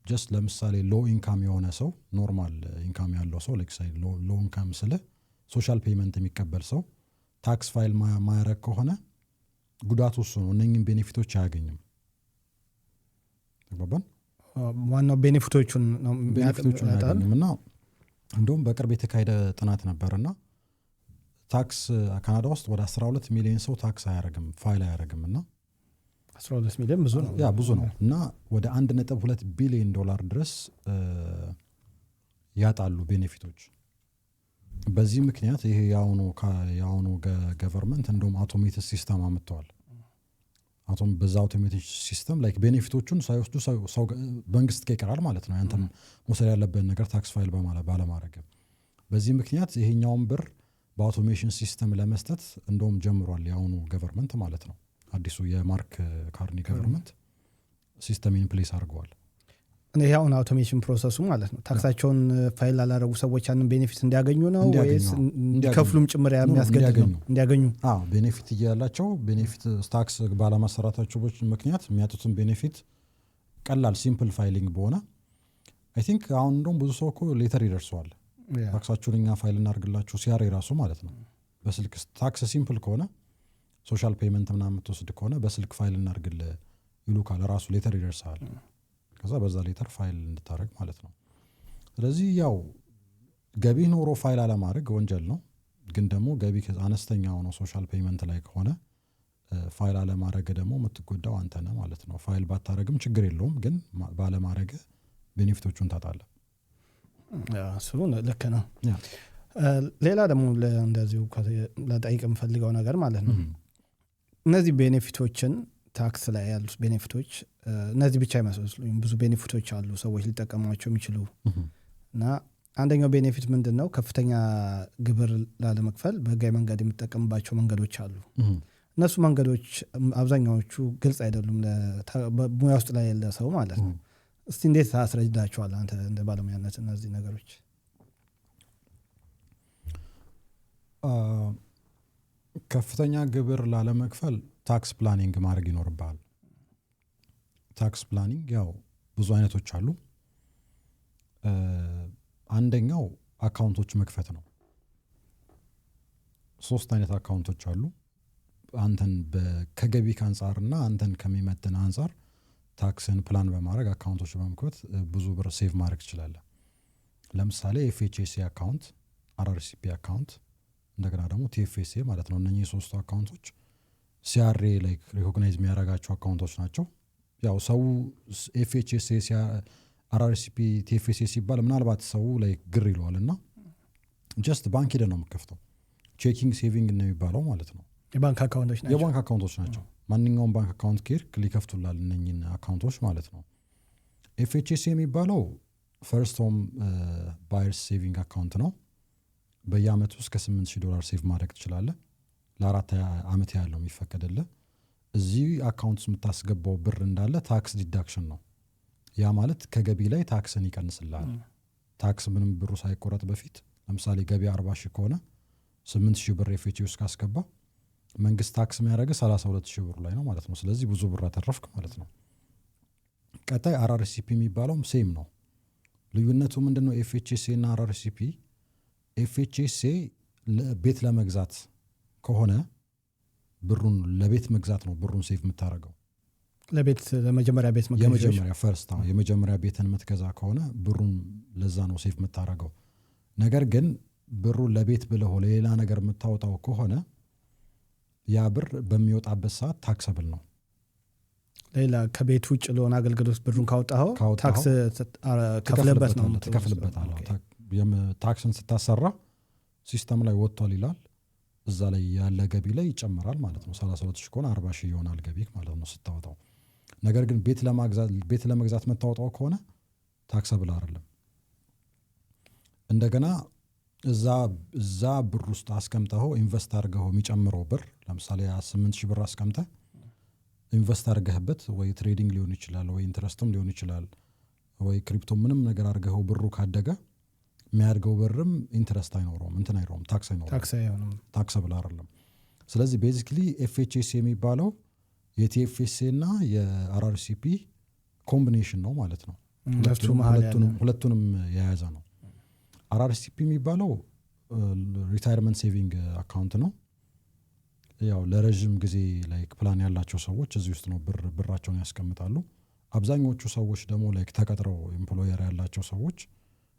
just ለምሳሌ low income የሆነ ሰው፣ normal income ያለው ሰው፣ low income ስልህ social payment የሚቀበል ሰው tax file ማያረግ ከሆነ ጉዳቱ እሱ ነው። እነኝም benefit ኦች አያገኝም። ተግባባን? ዋናው benefit ኦቹን ነው። Benefit ኦቹን አያገኝም። እና እንደውም በቅርብ የተካሄደ ጥናት ነበር እና ታክስ ካናዳ ውስጥ ወደ 12 ሚሊዮን ሰው ታክስ አያረግም፣ ፋይል አያረግም እና 12 ሚሊዮን ብዙ ነው። Yeah፣ ብዙ ነው። እና ወደ 1.2 ቢሊዮን ዶላር ድረስ ያጣሉ benefit ኦች። በዚህ ምክንያት ይሄ የአሁኑ government እንደውም automated system አምጥተዋል። በዛ automated system like benefit ኦቹን ሳይወስዱ ሰው መንግስት ጋር ይቀራል ማለት ነው። ያንተም መውሰድ ያለብህን ነገር tax file ባለማድረግ። በዚህ ምክንያት ይሄኛውን ብር በ automation system ለመስጠት እንደውም ጀምሯል የአሁኑ government ማለት ነው። አዲሱ የማርክ ካርኒ government system in place አድርገዋል። ይሄ አሁን automation process ኡ ማለት ነው ታክሳቸውን ፋይል ላላረጉ ሰዎች ያንን benefit እንዲያገኙ ነው ወይስ እንዲከፍሉም ጭምር የሚያስገድድ ነው? እንዲያገኙ። Benefit እያላቸው benefit ታክስ ባለማሰራታቸው ምክንያት የሚያጡትን benefit ቀላል simple filing በሆነ፣ I think አሁን እንደውም ብዙ ሰው እኮ letter ይደርሰዋል፣ ታክሳችሁን እኛ ፋይል እናርግላችሁ፣ CRA ራሱ ማለት ነው። በስልክ ታክስ simple ከሆነ፣ social payment ምናምን የምትወስድ ከሆነ በስልክ ፋይል እናርግል ይሉካል፣ ራሱ letter ይደርሰሃል። ከዛ በዛ letter file እንድታደረግ ማለት ነው። ስለዚህ ያው ገቢ ኖሮ ፋይል አለማድረግ ወንጀል ነው። ግን ደግሞ ገቢ አነስተኛ ሆኖ social payment ላይ ከሆነ ፋይል አለማድረግ ደግሞ የምትጎዳው አንተ ነህ ማለት ነው። ፋይል ባታረግም ችግር የለውም፣ ግን ባለማድረግ benefit ኦቹን ታጣለህ። እሱ ልክ ነው። ሌላ ደግሞ እንደዚሁ ለጠይቅ የምፈልገው ነገር ማለት ነው፣ እነዚህ benefit ኦችን፣ ታክስ ላይ ያሉት benefit ኦች እነዚህ ብቻ አይመስሉኝም። ብዙ benefit ኦች አሉ ሰዎች ሊጠቀሟቸው የሚችሉ። እና አንደኛው benefit ምንድን ነው? ከፍተኛ ግብር ላለመክፈል በህጋዊ መንገድ የሚጠቀምባቸው መንገዶች አሉ። እነሱ መንገዶች አብዛኛዎቹ ግልጽ አይደሉም ሙያ ውስጥ ላይ ያለ ሰው ማለት ነው። እስቲ እንዴት ታስረዳቸዋል አንተ እንደ ባለሙያነት እነዚህ ነገሮች? ከፍተኛ ግብር ላለመክፈል tax planning ማድረግ ይኖርብሃል። Tax planning ያው ብዙ አይነቶች አሉ። አንደኛው account ኦች መክፈት ነው። ሶስት አይነት account ኦች አሉ። አንተን ከገቢ አንጻርና አንተን ከሚመጥን አንጻር ታክስን ፕላን በማድረግ account ኦች በመክፈት ብዙ ብር save ማድረግ ትችላለህ። ለምሳሌ FHSA account፣ RRSP account፣ እንደገና ደግሞ TFSA ማለት ነው። እነኚህ ሶስቱ account ኦች CRA like recognize የሚያደርጋቸው account ኦች ናቸው። ያው ሰው FHSA፣ RRSP፣ TFSA ሲባል ምናልባት ሰው ላይ ግር ይለዋል። እና just ባንክ ሄደህ ነው የምከፍተው፣ checking saving እንደሚባለው ማለት ነው። የባንክ account ኦች ናቸው። የባንክ account ኦች ናቸው። ማንኛውም ባንክ account ከሄድክ ሊከፍቱልሃል እነኝን account ኦች ማለት ነው። FHSA የሚባለው first home buyers saving account ነው። በየአመቱ እስከ 8000 ዶላር save ማድረግ ትችላለህ። ለ4 ዓመት ያህል ነው የሚፈቀድልህ። እዚህ account ውስጥ የምታስገባው ብር እንዳለ tax deduction ነው። ያ ማለት ከገቢ ላይ ታክስን ይቀንስልሃል። ታክስ ምንም ብሩ ሳይቆረጥ በፊት፣ ለምሳሌ ገቢ 40 ሺህ ከሆነ 8000 ብር FHSA ውስጥ ካስገባ መንግስት ታክስ የሚያደርግህ 32 ሺህ ብሩ ላይ ነው ማለት ነው። ስለዚህ ብዙ ብር አተረፍክ ማለት ነው። ቀጣይ RRSP የሚባለውም same ነው። ልዩነቱ ምንድን ነው? FHSA እና RRSP፣ FHSA ቤት ለመግዛት ከሆነ ብሩን ለቤት መግዛት ነው ብሩን save የምታደርገው። ለቤት፣ ለመጀመሪያ ቤት መግዣዎች። የመጀመሪያ first የመጀመሪያ ቤትን የምትገዛ ከሆነ ብሩን ለዛ ነው save የምታደርገው። ነገር ግን ብሩን ለቤት ብለህ ለሌላ ነገር የምታወጣው ከሆነ ያ ብር በሚወጣበት ሰዓት taxable ነው። ሌላ ከቤት ውጭ ለሆነ አገልግሎት ብሩን ካወጣኸው ካወጣኸው ታክስ ከፍለበት ነው የምትወስደው። ትከፍልበታለህ። ታክስን ስታሰራ system ላይ ወጥቷል ይላል። እዛ ላይ ያለ ገቢ ላይ ይጨምራል ማለት ነው። 32 ሺህ ከሆነ 40 ሺህ ይሆናል ገቢ ማለት ነው ስታወጣው። ነገር ግን ቤት ለመግዛት የምታወጣው ከሆነ taxable አይደለም። እንደገና እዛ ብር ውስጥ አስቀምጠኸው invest አድርገኸው የሚጨምረው ብር፣ ለምሳሌ 8 ሺህ ብር አስቀምጠህ invest አድርገህበት ወይ trading ሊሆን ይችላል፣ ወይ interest ም ሊሆን ይችላል፣ ወይ crypto፣ ምንም ነገር አድርገኸው ብሩ ካደገ የሚያድገው ብርም interest አይኖረውም፣ እንትን አይኖረውም፣ ታክስ አይኖረውም። ታክስ አይሆንም። Taxable አይደለም። ስለዚህ basically FHSA የሚባለው የ TFSA እና የ RRSP combination ነው ማለት ነው። ሁለቱ መሀል ያለ። ሁለቱንም የያዘ ነው። RRSP የሚባለው retirement saving account ነው። ያው ለረዥም ጊዜ like plan ያላቸው ሰዎች እዚህ ውስጥ ነው ብራቸውን ያስቀምጣሉ። አብዛኞቹ ሰዎች ደግሞ like ተቀጥረው employer ያላቸው ሰዎች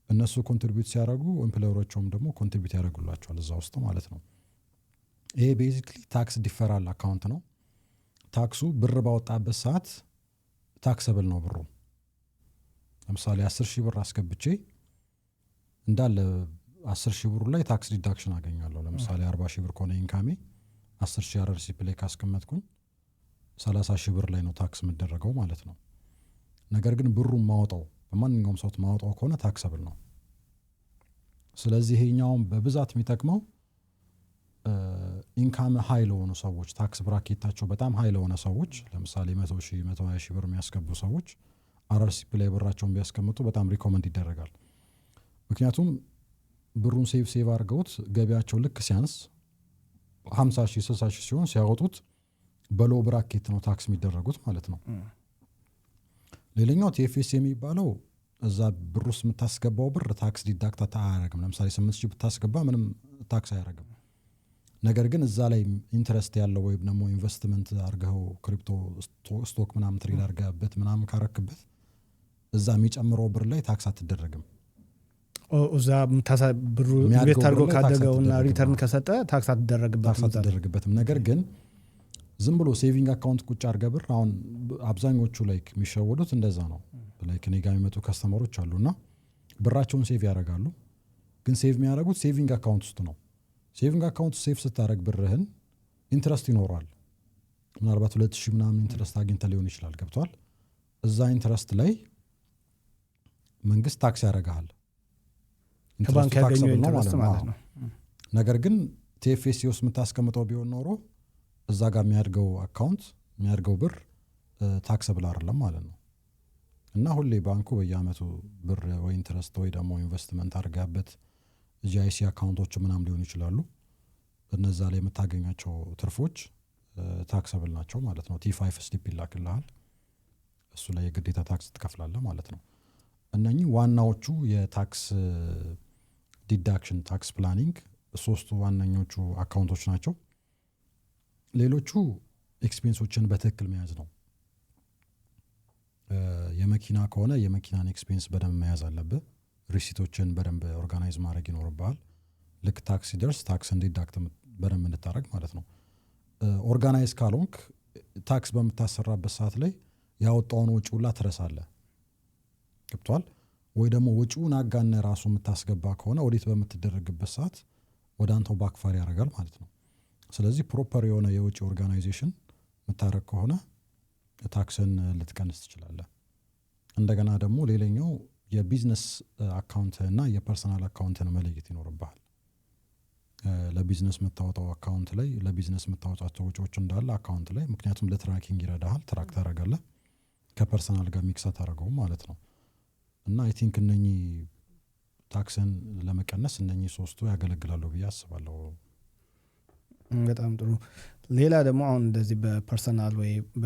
እነሱ contribute ሲያደርጉ employer ኦቻቸውም ደግሞ contribute ያደርጉላቸዋል እዛ ውስጥ ማለት ነው። ይሄ basically tax deferral account ነው። ታክሱ ብር ባወጣበት ሰዓት taxable ነው ብሩ። ለምሳሌ 10,000 ብር አስገብቼ እንዳለ 10,000 ብሩ ላይ tax deduction አገኛለሁ። ለምሳሌ 40,000 ብር ከሆነ income ኤ 10,000 RRSP ላይ ካስቀመጥኩኝ 30,000 ብር ላይ ነው ታክስ የምደረገው ማለት ነው። ነገር ግን ብሩን ማወጣው በማንኛውም ሰዓት ማወጣው ከሆነ taxable ነው። ስለዚህ ይሄኛውን በብዛት የሚጠቅመው income high ለሆኑ ሰዎች፣ tax bracket ኣቸው በጣም high ለሆነ ሰዎች፣ ለምሳሌ 100,000፣ 120,000 ብር የሚያስገቡ ሰዎች RRSP ላይ ብራቸውን ቢያስቀምጡ በጣም recommend ይደረጋል። ምክንያቱም ብሩን save save አድርገውት ገቢያቸው ልክ ሲያንስ 50,000፣ 60,000 ሲሆን ሲያወጡት በ low bracket ነው ታክስ የሚደረጉት ማለት ነው። ሌላኛው TFSA የሚባለው እዛ ብር ውስጥ የምታስገባው ብር tax deduct አያደርግም። ለምሳሌ 8,000 ብታስገባ ምንም ታክስ አያደርግም። ነገር ግን እዛ ላይ interest ያለው ወይም ደግሞ ኢንቨስትመንት አድርገው crypto፣ stock ምናምን trade አድርገህበት ምናምን ካረክበት እዛ የሚጨምረው ብር ላይ ታክስ አትደረግም። እዛ ብሩ የሚያድገው invest አድርጎ ብር ላይ ታክስ ካደገውና አትደረግም። return ከሰጠ ታክስ አትደረግበትም። ታክስ እዛ ላይ። አትደረግበትም። ነገር ግን ዝም ብሎ saving account ቁጭ አድርገህ ብር፣ አሁን አብዛኞቹ like የሚሸወዱት እንደዛ ነው። Like እኔ ጋር የሚመጡ customer ኦች አሉ እና ብራቸውን save ያደርጋሉ። ግን save የሚያደርጉት saving account ውስጥ ነው። Saving account save ስታደርግ ብርህን interest ይኖረዋል። ምናልባት 2,000 ምናምን interest አግኝተህ ሊሆን ይችላል። ገብቶሃል። እዛ interest ላይ መንግስት ታክስ ያደርግሃል። ከባንክ interest ኡ ያገኘው taxable ነው interest ማለት ነው። ነው። ነገር ግን TFSA ውስጥ የምታስቀምጠው ቢሆን ኖሮ እዛ ጋር የሚያድገው account የሚያድገው ብር taxable አይደለም ማለት ነው። እና ሁሌ ባንኩ በየአመቱ ብር ወይ interest ወይ ደግሞ ኢንቨስትመንት አድርጋበት GIC account ኦች ምናምን ሊሆኑ ይችላሉ። እነዛ ላይ የምታገኛቸው ትርፎች taxable ናቸው ማለት ነው። T5 slip ይላክልሃል። እሱ ላይ የግዴታ ታክስ ትከፍላለህ ማለት ነው። እነኚህ ዋናዎቹ የ tax deduction፣ tax planning ሶስቱ ዋነኞቹ account ኦች ናቸው። ሌሎቹ expense ኦችን በትክክል መያዝ ነው። የመኪና ከሆነ የመኪናን expense በደንብ መያዝ አለብህ። Receipt ኦችን በደንብ organize ማድረግ ይኖርብሃል። ልክ ታክስ ሲደርስ ታክስ deduct በደንብ እንድታደረግ ማለት ነው። Organize ካልሆንክ ታክስ በምታሰራበት ሰዓት ላይ ያወጣኸውን ወጪ ሁላ ትረሳለህ። ገብቶሃል? ወይ ደግሞ ወጪውን አጋነህ ራሱ የምታስገባ ከሆነ ኦዲት በምትደረግበት ሰዓት ወደ አንተው backfire ያደርጋል ማለት ነው። ስለዚህ proper የሆነ የወጪ organization የምታደርግ ከሆነ ታክስን ልትቀንስ ትችላለህ። እንደገና ደግሞ ሌላኛው የ business account እና የ personal account ን መለየት ይኖርብሃል። ለቢዝነስ የምታወጣው account ላይ፣ ለቢዝነስ የምታወጣቸው ወጪዎች እንዳለ account ላይ፣ ምክንያቱም ለ tracking ይረዳሃል። Track ታደርጋለህ፣ ከ personal ጋር mix አታደርገውም ማለት ነው። እና I think እነኚህ ታክስን ለመቀነስ እነኚህ ሶስቱ ያገለግላሉ ብዬ አስባለሁ። በጣም ጥሩ። ሌላ ደግሞ አሁን እንደዚህ በ personal ወይ በ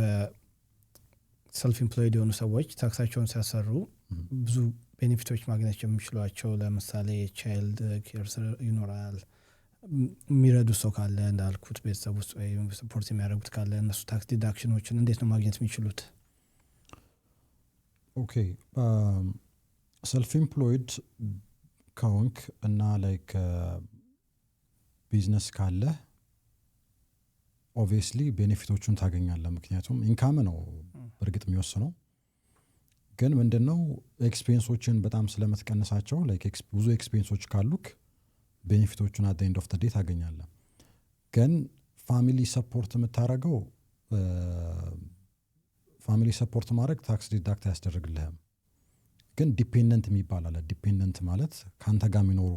Self employed የሆኑ ሰዎች ታክሳቸውን ሲያሰሩ ብዙ benefit ኦች ማግኘት የሚችሏቸው፣ ለምሳሌ child care ይኖራል፣ የሚረዱ ሰው ካለ፣ እንዳልኩት ቤተሰብ ውስጥ ወይም support የሚያደርጉት ካለ፣ እነሱ tax deduction ኦችን እንዴት ነው ማግኘት የሚችሉት? Okay፣ self employed ከሆንክ እና like business ካለ obviously benefit ኦቹን ታገኛለህ። ምክንያቱም income ነው በእርግጥ የሚወስነው፣ ግን ምንድን ነው expense ኦችን በጣም ስለምትቀንሳቸው፣ like ብዙ expense ኦች ካሉክ benefit ኦቹን at end of day ታገኛለህ። ግን family support የምታደርገው፣ family support ማድረግ tax deduct አያስደርግልህም። ግን dependent የሚባል አለ። Dependent ማለት ከአንተ ጋር የሚኖሩ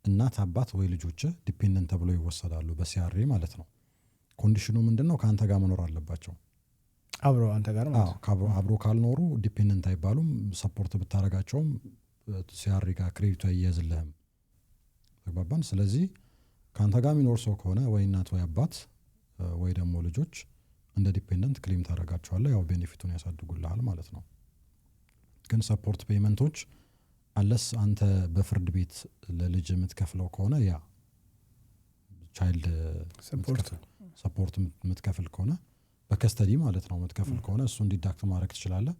እናት፣ አባት ወይ ልጆች dependent ተብሎ ይወሰዳሉ በ CRA ማለት ነው። Condition ኑ ምንድን ነው? ከአንተ ጋር መኖር አለባቸው። አብሮ አንተ ጋር ማለት ነው። አብሮ ካልኖሩ dependent አይባሉም። Support ብታደርጋቸውም CRA ጋር credit ኡ አይያዝልህም። ተግባባን? ስለዚህ ከአንተ ጋር የሚኖር ሰው ከሆነ፣ ወይ እናት ወይ አባት ወይ ደግሞ ልጆች፣ እንደ dependent claim ታደርጋቸዋለህ። ያው benefit ኡን ያሳድጉልሃል ማለት ነው። ግን support payment ኦች unless አንተ በፍርድ ቤት ለልጅ የምትከፍለው ከሆነ፣ ያ child support support የምትከፍል ከሆነ፣ በ custody ማለት ነው፣ የምትከፍል ከሆነ እሱን deduct ማድረግ ትችላለህ።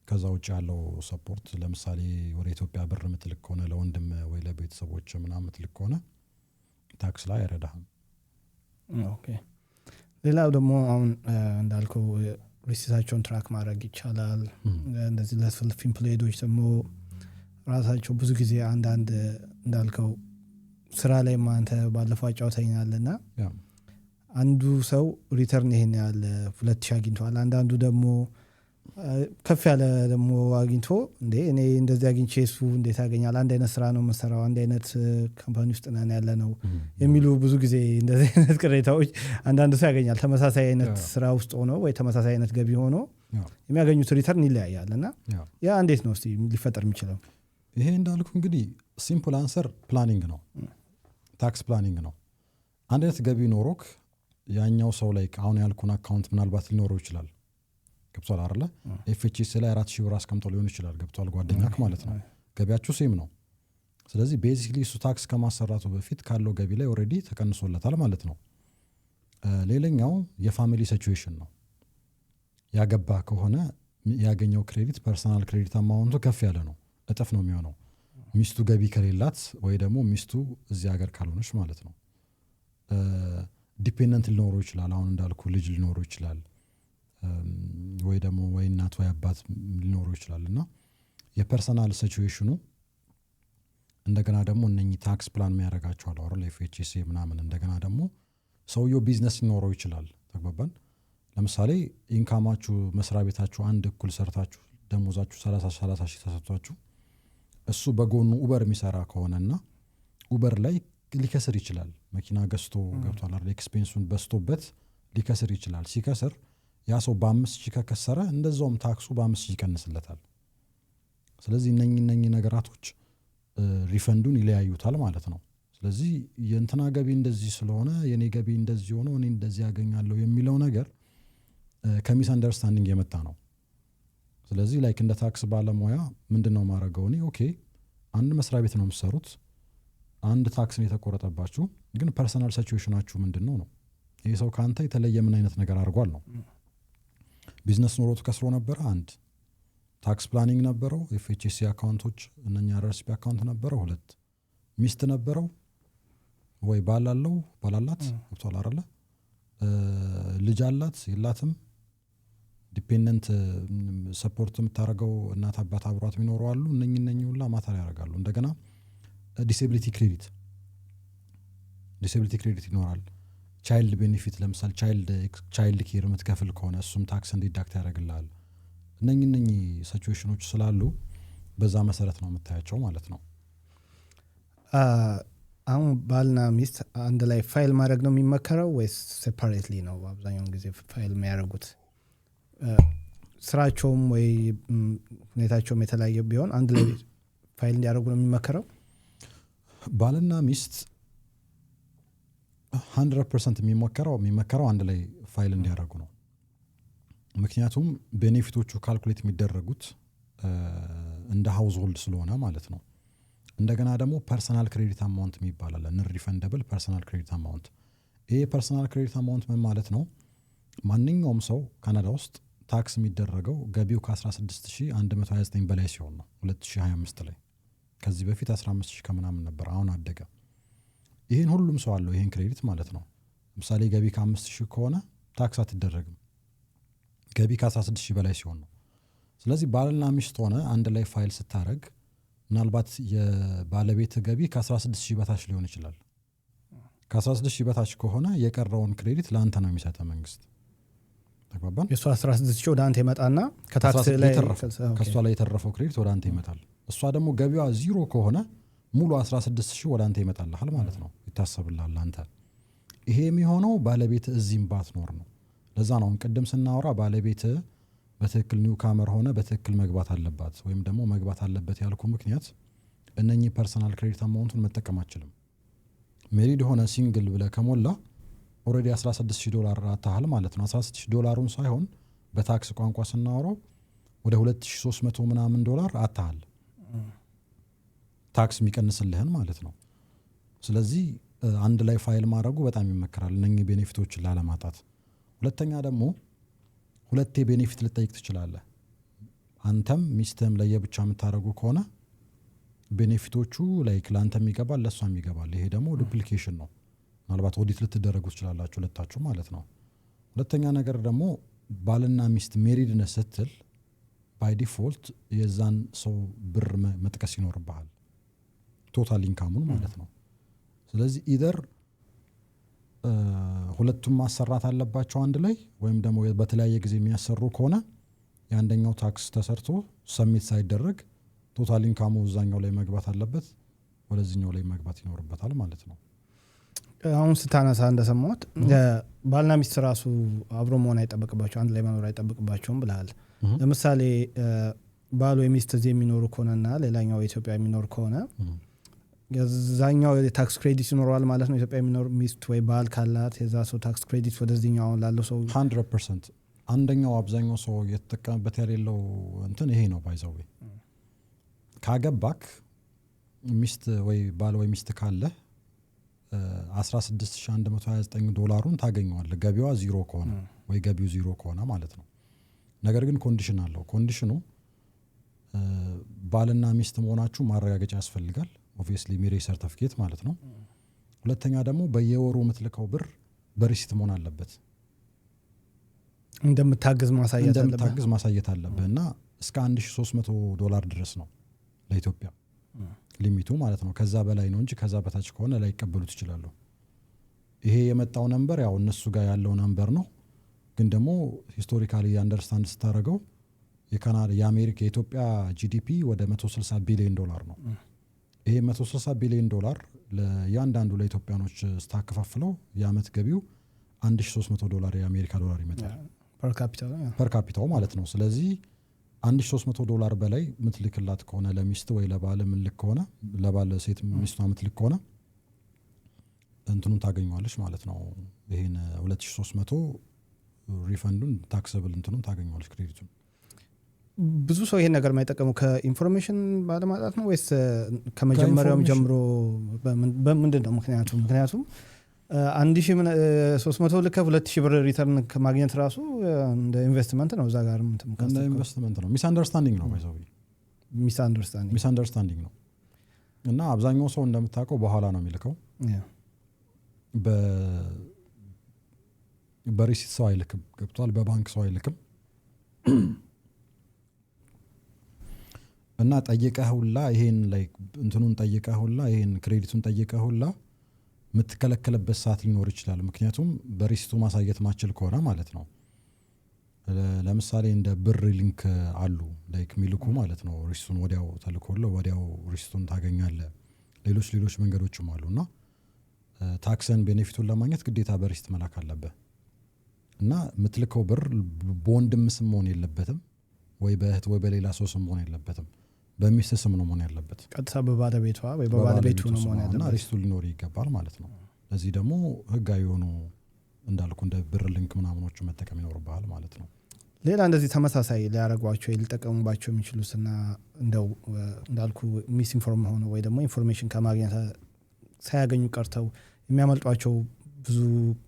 ከዛ ውጭ ያለው support፣ ለምሳሌ ወደ ኢትዮጵያ ብር የምትልክ ከሆነ ለወንድም ወይ ለቤተሰቦች ምናምን የምትልክ ከሆነ ታክስ ላይ አይረዳህም። Okay። ሌላው ደግሞ አሁን እንዳልከው receipt ኣቸውን track ማድረግ ይቻላል። እንደዚህ ለ self employed ኦች ደግሞ ራሳቸው ብዙ ጊዜ አንዳንድ እንዳልከው ስራ ላይ አንተ ባለፈው አጫውተኛል እና አንዱ ሰው return ይሄን ያህል 2000 አግኝተዋል። አንዳንዱ ደግሞ ከፍ ያለ ደግሞ አግኝቶ፣ እንዴ እኔ እንደዚህ አግኝቼ እሱ እንዴት ያገኛል? አንድ አይነት ስራ ነው የምንሰራው፣ አንድ አይነት company ውስጥ ነን ያለ ነው የሚሉ፣ ብዙ ጊዜ እንደዚህ አይነት ቅሬታዎች አንዳንድ ሰው ያገኛል። ተመሳሳይ አይነት ስራ ውስጥ ሆኖ ወይ ተመሳሳይ አይነት ገቢ ሆኖ የሚያገኙት return ይለያያል እና ያ እንዴት ነው እስቲ ሊፈጠር የሚችለው? ይሄ እንዳልኩ እንግዲህ simple answer planning ነው፣ tax planning ነው። አንድ አይነት ገቢ ኖሮክ ያኛው ሰው ላይ አሁን ያልኩን account ምናልባት ሊኖረው ይችላል። ገብቷል አይደለ? FHSA ላይ 4000 ብር አስቀምጦ ሊሆን ይችላል። ገብቷል? ጓደኛክ ማለት ነው። ገቢያችሁ same ነው። ስለዚህ basically እሱ ታክስ ከማሰራቱ በፊት ካለው ገቢ ላይ already ተቀንሶለታል ማለት ነው። ሌላኛው የ family situation ነው። ያገባ ከሆነ ያገኘው credit፣ personal credit amount ኡ ከፍ ያለ ነው፣ እጥፍ ነው የሚሆነው። ሚስቱ ገቢ ከሌላት ወይ ደግሞ ሚስቱ እዚህ ሀገር ካልሆነች ማለት ነው። Dependent ሊኖረው ይችላል። አሁን እንዳልኩ ልጅ ሊኖረው ይችላል፣ ወይ ደግሞ ወይ እናት ወይ አባት ሊኖረው ይችላል። እና የ personal situation ኑ፣ እንደገና ደግሞ እነኚህ tax plan የሚያደርጋቸው አሉ አይደል፣ FHSA ምናምን። እንደገና ደግሞ ሰውየው ቢዝነስ ሊኖረው ይችላል። ተግባባን? ለምሳሌ income ኣችሁ፣ መስሪያ ቤታችሁ አንድ እኩል ሰርታችሁ ደሞዛችሁ 30 30 ሺህ ተሰጥቷችሁ፣ እሱ በጎኑ Uber የሚሰራ ከሆነና Uber ላይ ሊከስር ይችላል። መኪና ገዝቶ፣ ገብቷል አይደል? Expense ኡን በዝቶበት ሊከስር ይችላል። ሲከስር ያ ሰው በ5000 ከከሰረ እንደዛውም ታክሱ በ5000 ይቀንስለታል። ስለዚህ እነኚህ ነገራቶች refund ኡን ይለያዩታል ማለት ነው። ስለዚህ የእንትና ገቢ እንደዚህ ስለሆነ የኔ ገቢ እንደዚህ ሆኖ እኔ እንደዚህ ያገኛለሁ የሚለው ነገር ከ misunderstanding የመጣ ነው። ስለዚህ like እንደ ታክስ ባለሙያ ምንድን ነው ማድረገው እኔ? Okay፣ አንድ መስሪያ ቤት ነው የምትሰሩት፣ አንድ ታክስ ነው የተቆረጠባችሁ፣ ግን personal situation ኣችሁ ምንድን ነው ነው። ይህ ሰው ከአንተ የተለየ ምን አይነት ነገር አድርጓል ነው። ቢዝነስ ኖሮት ከስሮ ነበረ? አንድ። Tax planning ነበረው? FHSA account ኦች እነኛ RRSP account ነበረው? ሁለት። ሚስት ነበረው ወይ ባል አለው፣ ባል አላት? ገብቷል አይደለ? ልጅ አላት የላትም? Dependent support የምታደርገው እናት፣ አባት፣ አብሯት የሚኖሩ አሉ? እነኚህ ሁላ matter ያደርጋሉ። እንደገና disability credit ይኖራል። Child benefit፣ ለምሳሌ child care የምትከፍል ከሆነ እሱም ታክስ እን deduct ያደርግልሃል። እነኚህ situation ኦች ስላሉ በዛ መሰረት ነው የምታያቸው ማለት ነው። አሁን ባልና ሚስት አንድ ላይ ፋይል ማድረግ ነው የሚመከረው ወይስ separately ነው አብዛኛውን ጊዜ ፋይል የሚያደርጉት? ስራቸውም ወይ ሁኔታቸውም የተለያየ ቢሆን አንድ ላይ ፋይል እንዲያደርጉ ነው የሚመከረው? ባልና ሚስት 100% የሚመከረው አንድ ላይ ፋይል እንዲያደርጉ ነው። ምክንያቱም benefit ኦቹ calculate የሚደረጉት እንደ household ስለሆነ ማለት ነው። እንደገና ደግሞ personal credit amount የሚባል አለ፣ non-refundable personal credit amount። ይሄ personal credit amount ምን ማለት ነው? ማንኛውም ሰው ካናዳ ውስጥ tax የሚደረገው ገቢው ከ16,129 በላይ ሲሆን ነው 2025 ላይ። ከዚህ በፊት 15,000 ከምናምን ነበር፣ አሁን አደገ። ይህን ሁሉም ሰው አለው ይህን credit ማለት ነው። ለምሳሌ ገቢ ከ5,000 ከሆነ tax አትደረግም፣ ገቢ ከ16,000 በላይ ሲሆን ነው። ስለዚህ ባልና ሚስት ሆነ አንድ ላይ ፋይል ስታደረግ ምናልባት የባለቤት ገቢ ከ16,000 በታች ሊሆን ይችላል። ከ16,000 በታች ከሆነ የቀረውን credit ለአንተ ነው የሚሰጠው መንግስት። ተግባባን? የእሱ 16 ሺህ ወደ አንተ ይመጣና ከ tax ላይ ከእሷ ላይ የተረፈው credit ወደ አንተ ይመጣል። እሷ ደግሞ ገቢዋ ዚሮ ከሆነ ሙሉ 16 ሺህ ወደ አንተ ይመጣልሃል ማለት ነው፣ ይታሰብልሃል አንተ። ይሄ የሚሆነው ባለቤት እዚህም ባትኖር ነው። ለዛ ነው አሁን ቅድም ስናወራ ባለቤት በትክክል newcomer ሆነ በትክክል መግባት አለባት ወይም ደግሞ መግባት አለበት ያልኩ ምክንያት እነኚህ personal credit amount ኡን መጠቀም አችልም። Married ሆነ single ብለህ ከሞላ already 16 ሺህ ዶላር አታሃል ማለት ነው። 16 ሺህ ዶላሩን ሳይሆን በ tax ቋንቋ ስናወራው ወደ 2300 ምናምን ዶላር አታሃል tax የሚቀንስልህን ማለት ነው። ስለዚህ አንድ ላይ ፋይል ማድረጉ በጣም ይመከራል እነኚህ benefit ኦችን ላለማጣት። ሁለተኛ ደግሞ ሁለቴ benefit ልጠይቅ ትችላለህ። አንተም ሚስትህም ለየብቻ የምታደርጉ ከሆነ benefit ኦቹ like ለአንተም ይገባል ለእሷም ይገባል። ይሄ ደግሞ duplication ነው። ምናልባት ኦዲት ልትደረጉ ትችላላችሁ ሁለታችሁ ማለት ነው። ሁለተኛ ነገር ደግሞ ባልና ሚስት married ነህ ስትል by default የዛን ሰው ብር መጥቀስ ይኖርብሃል፣ total income ኡን ማለት ነው። ስለዚህ either ሁለቱም ማሰራት አለባቸው አንድ ላይ ወይም ደግሞ በተለያየ ጊዜ የሚያሰሩ ከሆነ የአንደኛው tax ተሰርቶ submit ሳይደረግ total income ኡ እዛኛው ላይ መግባት አለበት፣ ወደዚህኛው ላይ መግባት ይኖርበታል ማለት ነው። አሁን ስታነሳ እንደሰማሁት ባልና ሚስት ራሱ አብሮ መሆን አይጠበቅባቸው፣ አንድ ላይ መኖር አይጠበቅባቸውም ብለሃል። ለምሳሌ ባል ወይ ሚስት እዚህ የሚኖሩ ከሆነና ሌላኛው ኢትዮጵያ የሚኖር ከሆነ የዛኛው የ tax credit ይኖረዋል ማለት ነው። ኢትዮጵያ የሚኖር ሚስት ወይ ባል ካላት የዛ ሰው tax credit ወደዚህኛው አሁን ላለው ሰው 100%። አንደኛው አብዛኛው ሰው እየተጠቀመበት የሌለው እንትን ይሄ ነው። By the way ካገባክ ሚስት ወይ ባል ወይ ሚስት ካለ 16,129 ዶላሩን ታገኘዋለህ ገቢዋ ዚሮ ከሆነ ወይ ገቢው ዚሮ ከሆነ ማለት ነው። ነገር ግን condition አለው። Condition ኑ ባልና ሚስት መሆናችሁ ማረጋገጫ ያስፈልጋል። Obviously marriage certificate ማለት ነው። ሁለተኛ ደግሞ በየወሩ የምትልከው ብር በ receipt መሆን አለበት። እንደምታግዝ ማሳየት አለብህ። እንደምታግዝ ማሳየት አለብህ እና እስከ 1300 ዶላር ድረስ ነው ለኢትዮጵያ limit ኡ ማለት ነው። ከዛ በላይ ነው እንጂ ከዛ በታች ከሆነ ላይቀበሉት ይችላሉ። ይሄ የመጣው number ያው እነሱ ጋር ያለው number ነው። ግን ደግሞ historically understand ስታደርገው የካናዳ፣ የአሜሪካ፣ የኢትዮጵያ GDP ወደ 160 ቢሊዮን ዶላር ነው። ይሄ 160 ቢሊዮን ዶላር ለእያንዳንዱ ለኢትዮጵያኖች ስታከፋፍለው የአመት ገቢው 1300 ዶላር የአሜሪካ ዶላር ይመጣል። Per capita። Per capita ው ማለት ነው። ስለዚህ 1300 ዶላር በላይ ምትልክላት ከሆነ ለሚስት ወይ ለባል ምልክ ከሆነ፣ ለባል ሴት ሚስቷ ምትልክ ከሆነ እንትኑን ታገኘዋለች ማለት ነው። ይሄን 2300 refund ኡን taxable እንትኑን ታገኘዋለች credit ኡን። ብዙ ሰው ይሄን ነገር የማይጠቀሙ ከ information ባለማጣት ነው ወይስ ከመጀመሪያውም ከ information ጀምሮ በምንድን ነው ምክንያቱ? ምክንያቱም 1300 ልከህ 2000 ብር return ከማግኘት ራሱ እንደ ኢንቨስትመንት ነው። እዛ ጋር እንደ ኢንቨስትመንት ነው። Misunderstanding ነው by the way። Misunderstanding። Misunderstanding ነው እና አብዛኛው ሰው እንደምታውቀው በኋላ ነው የሚልከው። በ receipt ሰው አይልክም። ገብቷል። በባንክ ሰው አይልክም እና ጠይቀህ ሁላ ይሄን like እንትኑን ጠይቀህ ሁላ ይሄን credit ኡን ጠይቀህ ሁላ የምትከለከልበት ሰዓት ሊኖር ይችላል። ምክንያቱም በ receipt ኡ ማሳየት ማችል ከሆነ ማለት ነው። ለምሳሌ እንደ ብር ሊንክ አሉ like የሚልኩ ማለት ነው። Receipt ኡን ወዲያው ተልኮልህ ወዲያው receipt ኡን ታገኛለህ። ሌሎች ሌሎች መንገዶችም አሉ እና tax ን benefit ኡን ለማግኘት ግዴታ በ receipt መላክ አለብህ እና የምትልከው ብር በወንድም ስም መሆን የለበትም ወይ በእህት ወይ በሌላ ሰው ስም መሆን የለበትም። በሚስት ስም ነው መሆን ያለበት። ቀጥታ በባለቤቷ ወይ በባለቤቱ ነው መሆን እና ያለበት። Receipt ኡ ሊኖር ይገባል ማለት ነው። ለዚህ ደግሞ ህጋዊ የሆኑ እንዳልኩ እንደ ብር ሊንክ ምናምኖቹ መጠቀም ይኖርብሃል ማለት ነው። ሌላ እንደዚህ ተመሳሳይ ሊያደርጓቸው ሊጠቀሙባቸው የሚችሉትና እንደው እንዳልኩ misinform ሆነ ወይ ደግሞ information ከማግኘት ሳያገኙ ቀርተው የሚያመልጧቸው ብዙ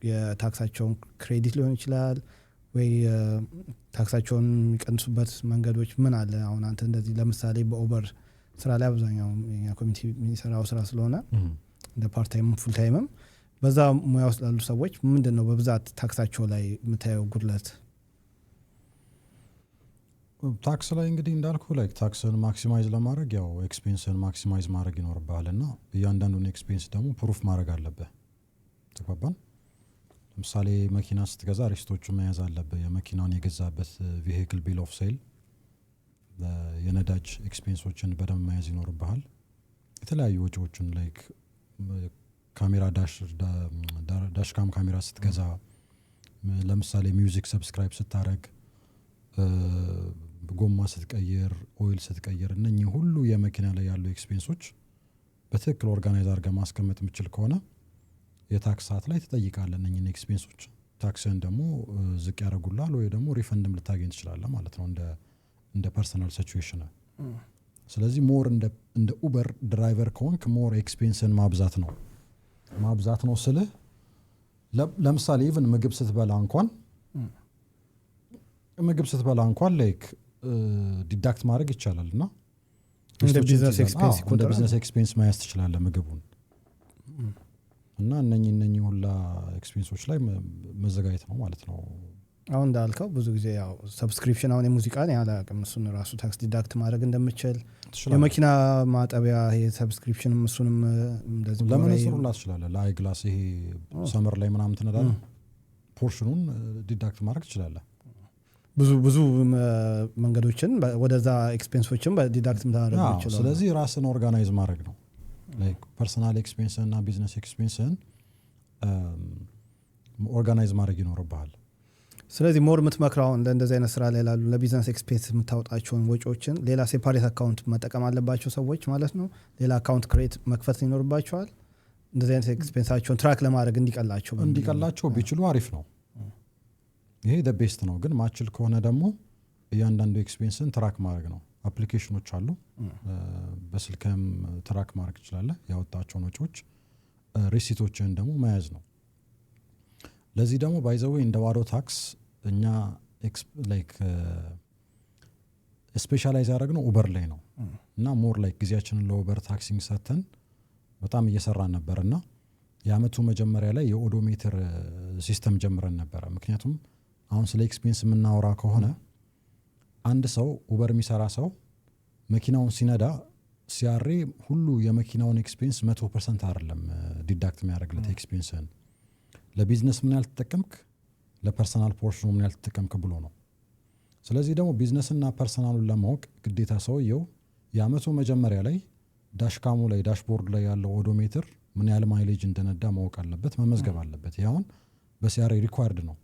የታክሳቸውን credit ሊሆን ይችላል ወይ ታክሳቸውን የሚቀንሱበት መንገዶች ምን አለ? አሁን አንተ እንደዚህ ለምሳሌ በ Uber ስራ ላይ አብዛኛው የኛ community የሚሰራው ስራ ስለሆነ እንደ part time ም full time ም በዛ ሙያ ውስጥ ላሉ ሰዎች ምንድን ነው በብዛት ታክሳቸው ላይ የምታየው ጉድለት? ታክስ ላይ እንግዲህ እንዳልኩ like ታክስን maximize ለማድረግ ያው expense ን maximize ማድረግ ይኖርብሃል እና እያንዳንዱን expense ደግሞ proof ማድረግ አለብህ። ተግባባን? ለምሳሌ መኪና ስትገዛ receipt ኦቹን መያዝ አለብህ። የመኪናውን የገዛበት vehicle bill of sale፣ የነዳጅ expense ኦችን በደንብ መያዝ ይኖርብሃል። የተለያዩ ወጪዎችን like ካሜራ፣ dashcam ካሜራ ስትገዛ፣ ለምሳሌ music subscribe ስታረግ፣ ጎማ ስትቀይር፣ oil ስትቀይር፣ እነኚህ ሁሉ የመኪና ላይ ያሉ expense ኦች በትክክል organize አድርገህ ማስቀመጥ የምችል ከሆነ የታክስ ሰዓት ላይ ትጠይቃለህ እነኚህን expense ኦች። ታክስህን ደግሞ ዝቅ ያደርጉልሃል ወይ ደግሞ refund ም ልታገኝ ትችላለህ ማለት ነው እንደ personal situation። ስለዚህ more እንደ Uber driver ከሆንክ more expense ን ማብዛት ነው ስልህ ለምሳሌ even ምግብ ስትበላ እንኳን like deduct ማድረግ ይቻላል እና እንደ ቢዝነስ expense እንደ ይቆጠራል። business expense መያዝ ትችላለህ ምግቡን። እና እነኚህ ሁላ expense ኦች ላይ መዘጋጀት ነው ማለት ነው። አሁን እንዳልከው ብዙ ጊዜ ያው subscription፣ አሁን የሙዚቃ እኔ አላውቅም እሱን ራሱ tax deduct ማድረግ እንደምችል። ትችላለህ። የመኪና ማጠቢያ ይሄ subscription ም እሱንም እንደዚህ ለመነጽሩ ሁላ ትችላለህ። ለ eyeglass ይሄ summer ላይ ምናምን ትነዳለህ፣ portion ኑን deduct ማድረግ ትችላለህ። ብዙ ብዙ መንገዶችን ወደዛ expense ኦችን በ deduct ታደረግ ይችላል። ስለዚህ ራስን organize ማድረግ ነው። Personal expense እና business expense ን organize ማድረግ ይኖርብሃል። ስለዚህ more የምትመክረው አሁን ለእንደዚህ አይነት ስራ ላይ ላሉ ለ business expense የምታወጣቸውን ወጪዎችን ሌላ separate account መጠቀም አለባቸው ሰዎች ማለት ነው። ሌላ account create መክፈት ይኖርባቸዋል እንደዚህ አይነት expense ኣቸውን track ለማድረግ እንዲቀላቸው በሚል ነው። እንዲቀላቸው ቢችሉ አሪፍ ነው። ይሄ the best ነው። ግን ማትችል ከሆነ ደግሞ እያንዳንዱ expense ን track ማድረግ ነው። Application ኖች አሉ። በስልክም track ማድረግ ትችላለህ ያወጣቸውን ወጪዎች፣ receipt ኦችን ደግሞ መያዝ ነው። ለዚህ ደግሞ by the way እንደ ዋዶ ታክስ እኛ like specialize ያደረግነው Uber ላይ ነው እና more like ጊዜያችንን ለ Uber taxiing ሰተን በጣም እየሰራን ነበር እና የአመቱ መጀመሪያ ላይ የ odometer system ጀምረን ነበረ። ምክንያቱም አሁን ስለ expense የምናወራ ከሆነ አንድ ሰው፣ Uber የሚሰራ ሰው መኪናውን ሲነዳ CRA ሁሉ የመኪናውን expense 100% አይደለም deduct የሚያደርግለት። Expense ህን ለ business ምን ያህል ተጠቀምክ፣ ለ personal portion ኑ ምን ያህል ተጠቀምክ ብሎ ነው። ስለዚህ ደግሞ business ና personal ኡን ለማወቅ ግዴታ ሰውየው የአመቱ መጀመሪያ ላይ dashcam ኡ ላይ፣ dashboard ላይ ያለው odometer ምን ያህል mileage እንደነዳ ማወቅ አለበት፣ መመዝገብ አለበት። ይህ አሁን በ CRA required ነው።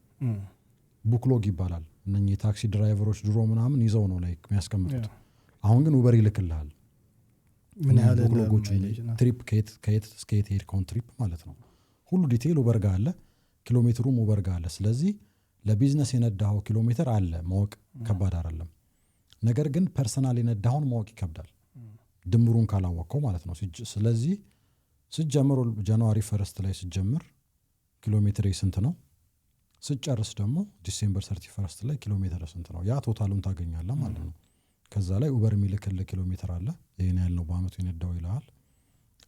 Book log ይባላል። እነኚህ የታክሲ driver ኦች ድሮ ምናምን ይዘው ነው like የሚያስቀምጡት። አሁን ግን Uber ይልክልሃል ምን ያህል book log ኦቹን mileage ነው። Trip ከየት እስከ የት የሄድከውን trip ማለት ነው። ሁሉ detail Uber ጋር አለ፣ ኪሎ ሜትሩም Uber ጋር አለ። ስለዚህ ለቢዝነስ የነዳኸው ኪሎ ሜትር አለ፣ ማወቅ ከባድ አይደለም። ነገር ግን personal የነዳኸውን ማወቅ ይከብዳል፣ ድምሩን ካላወቅከው ማለት ነው። ስለዚህ ስትጀምር January 1 ላይ ስትጀምር ኪሎ ሜትር ስንት ነው፣ ስትጨርስ ደግሞ December 31 ላይ ኪሎ ሜትር ስንት ነው፣ ያ total ኡን ታገኛለህ ማለት ነው። ከዛ ላይ Uber የሚልክልህ ኪሎ ሜትር አለ፣ ይህን ያህል ነው በአመቱ የነዳው ይልሃል።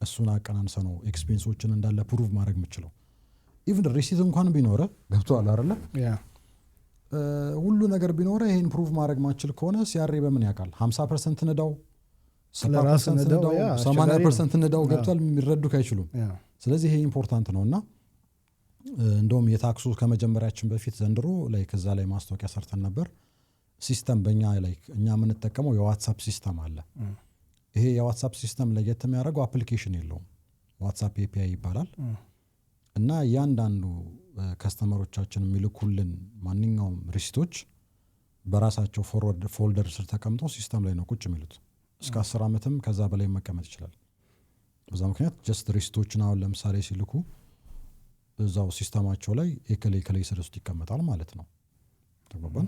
እሱን አቀናንሰ ነው expense ኦችን እንዳለ prove ማድረግ የምችለው። Even receipt እንኳን ቢኖረ፣ ገብቶሃል አይደለ? ያ። ሁሉ ነገር ቢኖረ ይሄን prove ማድረግ ማትችል ከሆነ CRA በምን ያውቃል? 50% ንዳው፣ ስለራስህ 70% ንዳው፣ ንዳው፣ ያ 80 አስቸጋሪ ነው። percent ንዳው፣ ገብቷል? የሚረዱክ አይችሉም። ስለዚህ ይሄ important ነው እና እንደውም የታክሱ ከመጀመሪያችን በፊት ዘንድሮ ላይ ከዛ ላይ ማስታወቂያ ሰርተን ነበር። System በእኛ ላይ እኛ የምንጠቀመው የ WhatsApp system አለ። ይሄ የ WhatsApp system ለየት የሚያደርገው application የለውም። WhatsApp API ይባላል። እና እያንዳንዱ customer ኦቻችን የሚልኩልን ማንኛውም receipt ኦች በራሳቸው forward folder ስር ተቀምጠው system ላይ ነው ቁጭ የሚሉት። እስከ 10 ዓመትም ከዛ በላይ መቀመጥ ይችላል። በዛ ምክንያት just receipt ኦችን አሁን ለምሳሌ ሲልኩ እዛው system ኣቸው ላይ የከሌ የከሌ ስር ውስጥ ይቀመጣል ማለት ነው። ተግባባን?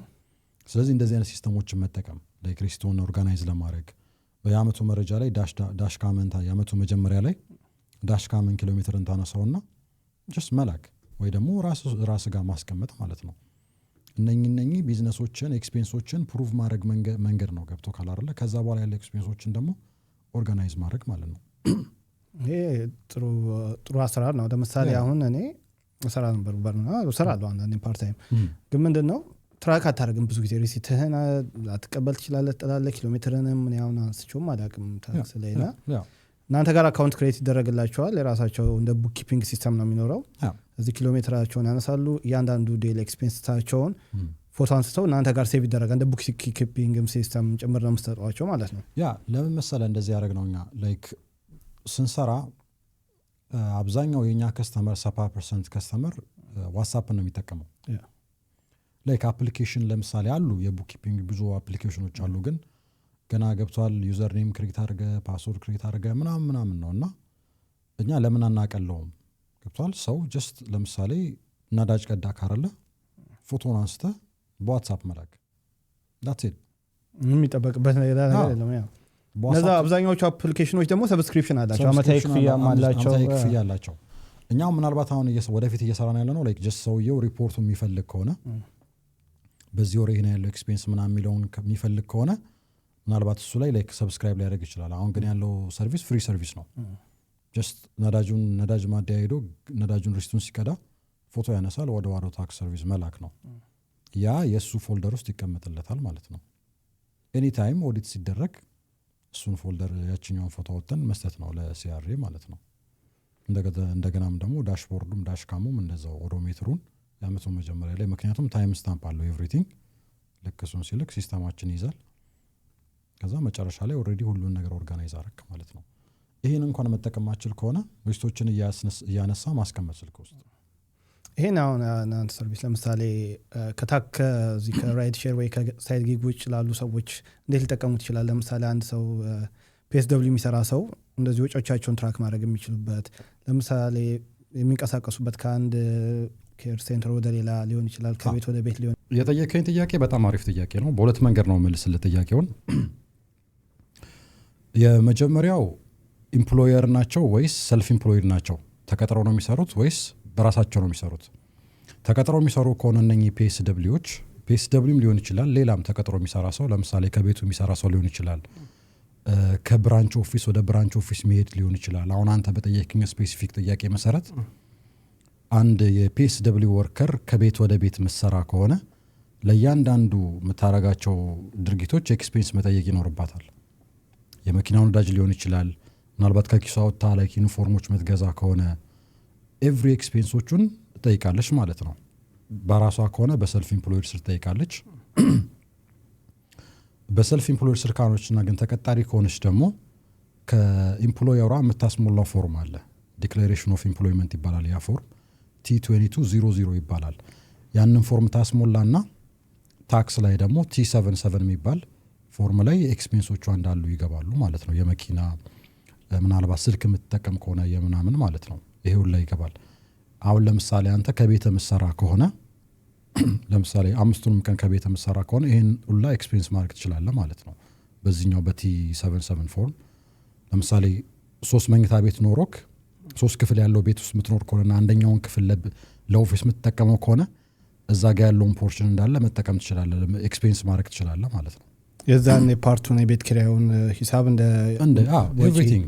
ስለዚህ እንደዚህ አይነት system ኦችን መጠቀም like receipt ኡን organize ለማድረግ በየአመቱ መረጃ ላይ dash cam ን የአመቱ መጀመሪያ ላይ dash cam ን ኪሎ ሜትርን ታነሳውና just መላክ ወይ ደግሞ ራስ ጋር ማስቀመጥ ማለት ነው። እነኚህ business ኦችን expense ኦችን prove ማድረግ መንገድ ነው። ገብቶ ካላደለ ከዛ በኋላ ያለ expense ኦችን ደግሞ organize ማድረግ ማለት ነው። ይሄ ጥሩ ጥሩ አሰራር ነው። ለምሳሌ አሁን እኔ እሰራ ነበር Uber ምናምን እሰራለሁ አንዳንዴ part time። ግን ምንድን ነው track አታደርግም፣ ብዙ ጊዜ receipt ህን አትቀበል ትችላለህ፣ ትጥላለህ። ኪሎ ሜትርንም እኔ አሁን አንስቼውም አላውቅም tax ላይ። እና እናንተ ጋር account create ይደረግላቸዋል። የራሳቸው እንደ bookkeeping system ነው የሚኖረው። እዚህ ኪሎ ሜትራቸውን ያነሳሉ። እያንዳንዱ daily expense ኣቸውን ፎቶ አንስተው እናንተ ጋር save ይደረጋል። እንደ bookkeeping system ጭምር ነው የምትሰጧቸው ማለት ነው። Yeah፣ ለምን መሰለህ እንደዚህ ያደረግነው? እኛ like ስንሰራ አብዛኛው የእኛ customer፣ 70% customer WhatsApp ነው የሚጠቀመው። Like application ለምሳሌ አሉ፣ የ bookkeeping ብዙ application ኖች አሉ፣ ግን ገና ገብቷል username create አድርገ password create አድርገ ምናምን ምናምን ነው። እና እኛ ለምን አናቀለውም? ገብቷል፣ ሰው just ለምሳሌ ነዳጅ ቀዳ ካረለ ፎቶን አንስተ በ WhatsApp መላክ፣ that's it። የሚጠበቅበት ሌላ ነገር የለም። ያው እነዛ አብዛኛዎቹ application ኖች ደግሞ subscription አላቸው፣ አመታዊ ክፍያም አላቸው። አመታዊ ክፍያ አላቸው። እኛም ምናልባት አሁን ወደፊት እየሰራን ያለ ነው like just ሰውየው ሪፖርቱ የሚፈልግ ከሆነ፣ በዚህ ወር ይሄን ያለው expense ምናምን የሚለውን የሚፈልግ ከሆነ ምናልባት እሱ ላይ like subscribe ሊያደርግ ይችላል። አሁን ግን ያለው service free service ነው። Just ነዳጁን ነዳጅ ማደያ ሄዶ ነዳጁን receipt ኡን ሲቀዳ ፎቶ ያነሳል፣ ወደ ዋሮ tax service መላክ ነው። ያ የእሱ folder ውስጥ ይቀመጥለታል ማለት ነው። Anytime audit ሲደረግ እሱን folder ያችኛውን ፎቶ አውጥተን መስጠት ነው ለ CRA ማለት ነው። እንደገናም ደግሞ dashboard ኡም dashcam ኡም እንደዛው odometer ኡን የአመቱ መጀመሪያ ላይ፣ ምክንያቱም time stamp አለው everything፣ ልክ እሱን ሲልክ system ኣችን ይይዛል። ከዛ መጨረሻ ላይ already ሁሉን ነገር organize አረክ ማለት ነው። ይህን እንኳን መጠቀም ማችል ከሆነ receipt ኦችን እያነሳ ማስቀመጥ ስልክ ውስጥ። ይሄን አሁን እናንተ service ለምሳሌ ከታክ ከዚህ ከ ride share ወይ ከ side gig ውጭ ላሉ ሰዎች እንዴት ሊጠቀሙት ይችላል? ለምሳሌ አንድ ሰው PSW የሚሰራ ሰው እንደዚህ ወጪዎቻቸውን track ማድረግ የሚችሉበት፣ ለምሳሌ የሚንቀሳቀሱበት ከአንድ care center ወደ ሌላ ሊሆን ይችላል፣ ከቤት ወደ ቤት ሊሆን የጠየቀኝ ጥያቄ በጣም አሪፍ ጥያቄ ነው። በሁለት መንገድ ነው መልስልህ ጥያቄውን። የመጀመሪያው employer ናቸው ወይስ self employed ናቸው? ተቀጥረው ነው የሚሰሩት ወይስ በራሳቸው ነው የሚሰሩት? ተቀጥረው የሚሰሩ ከሆነ እነኚህ PSW ዎች፣ PSW ም ሊሆን ይችላል፣ ሌላም ተቀጥሮ የሚሰራ ሰው፣ ለምሳሌ ከቤቱ የሚሰራ ሰው ሊሆን ይችላል፣ ከ branch office ወደ branch office መሄድ ሊሆን ይችላል። አሁን አንተ በጠየቅኝ specific ጥያቄ መሰረት አንድ የ PSW worker ከቤት ወደ ቤት ምሰራ ከሆነ ለእያንዳንዱ የምታረጋቸው ድርጊቶች expense መጠየቅ ይኖርባታል። የመኪናው ነዳጅ ሊሆን ይችላል። ምናልባት ከኪሷ ወጥታ like ዩኒፎርሞች ምትገዛ ከሆነ every expense ኦቹን ትጠይቃለች ማለት ነው። በራሷ ከሆነ በ self employed ስር ትጠይቃለች። በ self employed ስር ካልሆነችና ግን ተቀጣሪ ከሆነች ደግሞ ከ employer ዋ የምታስሞላው form አለ። Declaration of employment ይባላል። ያ form T2200 ይባላል። ያንን form ታስሞላና tax ላይ ደግሞ T77 የሚባል form ላይ expense ኦቿ እንዳሉ ይገባሉ ማለት ነው። የመኪና፣ ምናልባት ስልክ የምትጠቀም ከሆነ የምናምን ማለት ነው። ይሄ ሁላ ይገባል። አሁን ለምሳሌ አንተ ከቤት የምትሰራ ከሆነ፣ ለምሳሌ አምስቱንም ቀን ከቤት የምትሰራ ከሆነ ይሄን ሁላ expense ማድረግ ትችላለህ ማለት ነው። በዚህኛው በ T77 form ለምሳሌ ሶስት መኝታ ቤት ኖሮክ ሶስት ክፍል ያለው ቤት ውስጥ የምትኖር ከሆነና አንደኛውን ክፍል ለ office የምትጠቀመው ከሆነ እዛ ጋ ያለውን portion እንዳለ መጠቀም ትችላለህ፣ expense ማድረግ ትችላለህ ማለት ነው። የዛን የ part ኡን የቤት ኪራዩን ሂሳብ እንደ እንደ ወጪ። Everything።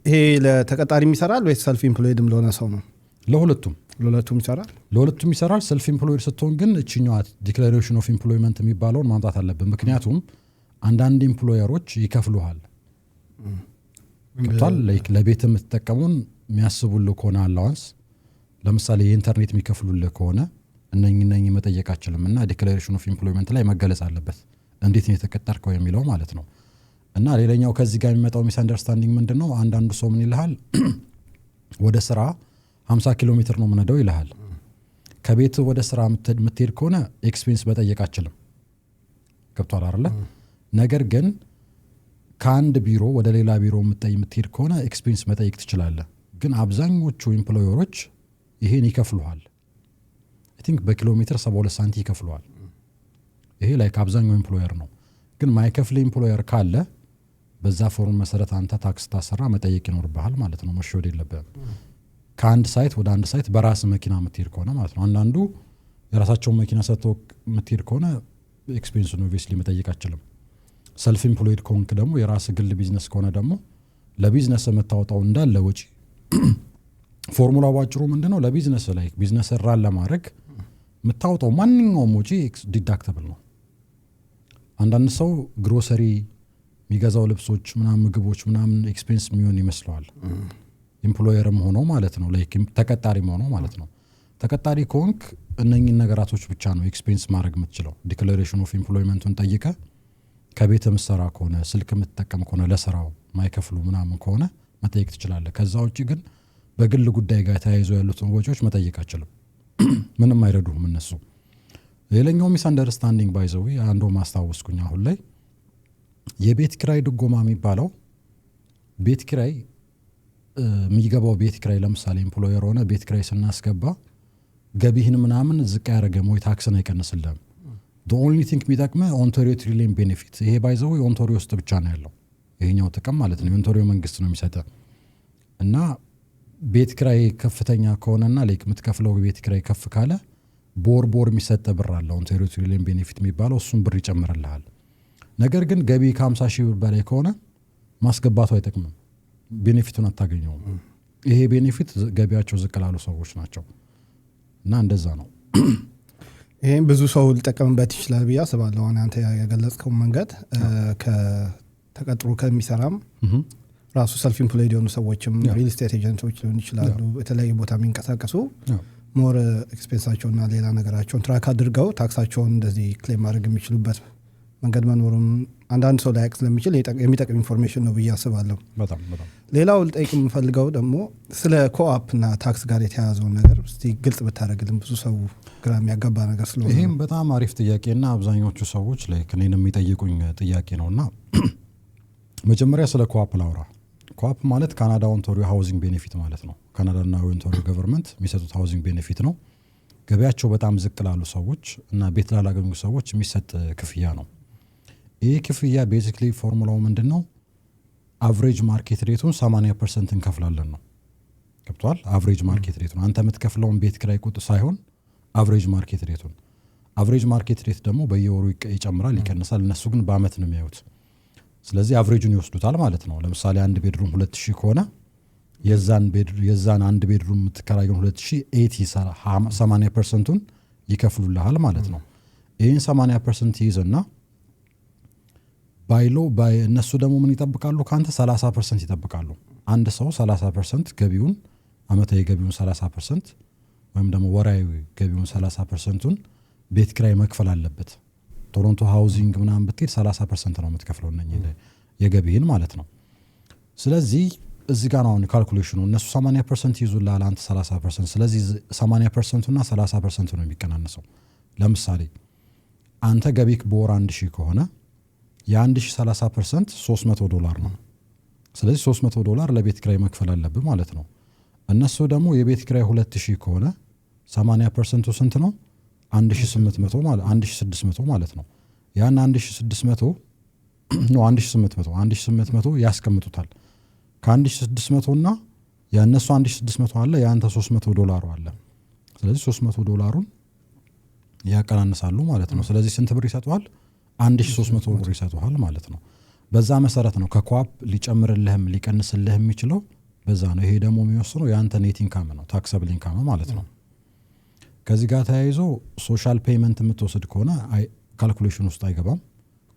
ይሄ ለተቀጣሪም ይሰራል ወይስ self employed ም ለሆነ ሰው ነው? ለሁለቱም። ለሁለቱም ይሰራል። ለሁለቱም ይሰራል። Self employed ስትሆን ግን እችኛዋ declaration of employment የሚባለውን ማምጣት አለብን። ምክንያቱም አንዳንድ employer ኦች ይከፍሉሃል። ገብቷል። Like ለቤት የምትጠቀሙን የሚያስቡልህ ከሆነ allowance፣ ለምሳሌ የኢንተርኔት የሚከፍሉልህ ከሆነ እነኝ መጠየቅ አችልም እና declaration of employment ላይ መገለጽ አለበት እንዴት ነው የተቀጠርከው የሚለው ማለት ነው። እና ሌላኛው ከዚህ ጋር የሚመጣው misunderstanding ምንድን ነው? አንዳንዱ ሰው ምን ይልሃል? ወደ ስራ 50 ኪሎ ሜትር ነው የምነደው ይልሃል። ከቤት ወደ ስራ የምትሄድ ከሆነ expense መጠየቅ አችልም። ገብቷል አይደለ? ነገር ግን ከአንድ ቢሮ ወደ ሌላ ቢሮ የምትሄድ ከሆነ expense መጠየቅ ትችላለህ። ግን አብዛኞቹ employer ኦች ይሄን ይከፍሉሃል። I think በኪሎ ሜትር 72 ሳንቲ ይከፍሉሃል። ይሄ like አብዛኛው employer ነው። ግን ማይከፍል employer ካለ በዛ form መሰረት አንተ tax ታሰራ መጠየቅ ይኖርብሃል ማለት ነው። መሸወድ የለብህም። ከአንድ site ወደ አንድ site በራስ መኪና የምትሄድ ከሆነ ማለት ነው። አንዳንዱ የራሳቸውን መኪና ሰጥቶ የምትሄድ ከሆነ expense ኡን obviously መጠየቅ አትችልም። Self employed ከሆንክ ደግሞ፣ የራስ ግል ቢዝነስ ከሆነ ደግሞ ለቢዝነስ የምታወጣው እንዳለ ወጪ፣ ፎርሙላ ባጭሩ ምንድን ነው? ለቢዝነስ ላይ business run ለማድረግ የምታወጣው ማንኛውም ወጪ deductible ነው። አንዳንድ ሰው ግሮሰሪ የሚገዛው ልብሶች ምናምን ምግቦች ምናምን expense የሚሆን ይመስለዋል። Employer ም ሆኖ ማለት ነው፣ like ተቀጣሪም ሆኖ ማለት ነው። ተቀጣሪ ከሆንክ እነኝን ነገራቶች ብቻ ነው expense ማድረግ የምትችለው። Declaration of employment ኡን ጠይቀህ ከቤት የምትሰራ ከሆነ፣ ስልክ የምትጠቀም ከሆነ፣ ለስራው ማይከፍሉ ምናምን ከሆነ መጠየቅ ትችላለህ። ከዛ ውጭ ግን በግል ጉዳይ ጋር ተያይዞ ያሉትን ወጪዎች መጠየቅ አትችልም። ምንም አይረዱህም እነሱ። ሌላኛው misunderstanding by the way አንዱ ማስታወስኩኝ አሁን ላይ፣ የቤት ኪራይ ድጎማ የሚባለው ቤት ኪራይ የሚገባው ቤት ኪራይ፣ ለምሳሌ employer ሆነ ቤት ኪራይ ስናስገባ ገቢህን ምናምን ዝቅ አያደርግም ወይ tax ን አይቀንስልህም። Only thing የሚጠቅምህ Ontario Trillium benefit። ይሄ by the way ኦንታሪዮ ውስጥ ብቻ ነው ያለው ይሄኛው ጥቅም ማለት ነው። የኦንታሪዮ መንግስት ነው የሚሰጠው። እና ቤት ኪራይ ከፍተኛ ከሆነና like የምትከፍለው ቤት ኪራይ ከፍ ካለ በወር በወር የሚሰጥ ብር አለ Ontario Trillium benefit የሚባለው፣ እሱን ብር ይጨምርልሃል። ነገር ግን ገቢ ከ50 ሺህ ብር በላይ ከሆነ ማስገባቱ አይጠቅምም፣ benefit ኡን አታገኘውም። ይሄ benefit ገቢያቸው ዝቅ ላሉ ሰዎች ናቸው እና እንደዛ ነው። ይህም ብዙ ሰው ሊጠቀምበት ይችላል ብዬ አስባለሁ። አሁን አንተ የገለጽከው መንገድ ተቀጥሮ ከሚሰራም ራሱ self employed የሆኑ ሰዎችም real estate agent ኦች ሊሆኑ ይችላሉ፣ የተለያዩ ቦታ የሚንቀሳቀሱ more expense ኣቸውና ሌላ ነገራቸውን track አድርገው tax ኣቸውን እንደዚህ claim ማድረግ የሚችሉበት መንገድ መኖሩን አንዳንድ ሰው ላያውቅ ስለሚችል የሚጠቅም information ነው ብዬ አስባለሁ። በጣም በጣም። ሌላው ልጠይቅ የምፈልገው ደግሞ ስለ co-op እና tax ጋር የተያያዘውን ነገር እስቲ ግልጽ ብታደርግልን፣ ብዙ ሰው ግራ የሚያጋባ ነገር ስለሆነ። ይሄም በጣም አሪፍ ጥያቄና አብዛኞቹ ሰዎች like እኔን የሚጠይቁኝ ጥያቄ ነው። እና መጀመሪያ ስለ co-op ላውራ። Co-op ማለት ካናዳ ኦንታሪዮ housing benefit ማለት ነው። ካናዳና ኦንታሪዮ government የሚሰጡት housing benefit ነው። ገቢያቸው በጣም ዝቅ ላሉ ሰዎች እና ቤት ላላገኙ ሰዎች የሚሰጥ ክፍያ ነው። ይህ ክፍያ basically formula ው ምንድን ነው? Average market rate ኡን 80% እንከፍላለን ነው። ገብቶሃል? Average market rate ኡን፣ አንተ የምትከፍለውን ቤት ኪራይ ቁጥር ሳይሆን average market rate ኡን። Average market rate ደግሞ በየወሩ ይጨምራል፣ ይቀንሳል። እነሱ ግን በአመት ነው የሚያዩት። ስለዚህ average ኡን ይወስዱታል ማለት ነው። ለምሳሌ አንድ bedroom 2000 ከሆነ የዛን አንድ bedroom የምትከራየውን 2000 80 percent ኡን ይከፍሉልሃል ማለት ነው። ይህን 80% ይይዝና by law እነሱ ደግሞ ምን ይጠብቃሉ ከአንተ? 30% ይጠብቃሉ። አንድ ሰው 30% ገቢውን፣ አመታዊ ገቢውን 30% ወይም ደግሞ ወራዊ ገቢውን 30% ኡን ቤት ኪራይ መክፈል አለበት። ቶሮንቶ housing ምናምን ብትሄድ 30% ነው የምትከፍለው እነኝህ የገቢህን ማለት ነው። ስለዚህ እዚህ ጋር ነው አሁን calculation ኡ። እነሱ 80% ይዙልሃል፣ አንተ 30%። ስለዚህ 80 percent ኡና 30 percent ኡ ነው የሚቀናነሰው። ለምሳሌ አንተ ገቢክ በወር 1000 ከሆነ የ1000 30% 300 ዶላር ነው። ስለዚህ 300 ዶላር ለቤት ኪራይ መክፈል አለብህ ማለት ነው። እነሱ ደግሞ የቤት ኪራይ 2000 ከሆነ 80 percent ኡ ስንት ነው? 1800 ማለት 1600 ማለት ነው። ያን 1600 no 1800 1800 ያስቀምጡታል። ከ1600 እና የእነሱ 1600 አለ፣ የአንተ 300 ዶላሩ አለ። ስለዚህ 300 ዶላሩን ያቀናንሳሉ ማለት ነው። ስለዚህ ስንት ብር ይሰጡሃል? 1300 ብር ይሰጡሃል ማለት ነው። በዛ መሰረት ነው ከ co-op ሊጨምርልህም ሊቀንስልህም የሚችለው በዛ ነው። ይሄ ደግሞ የሚወስነው የአንተ net income ነው፣ taxable income ማለት ነው። ከዚህ ጋር ተያይዞ social payment የምትወስድ ከሆነ calculation ውስጥ አይገባም።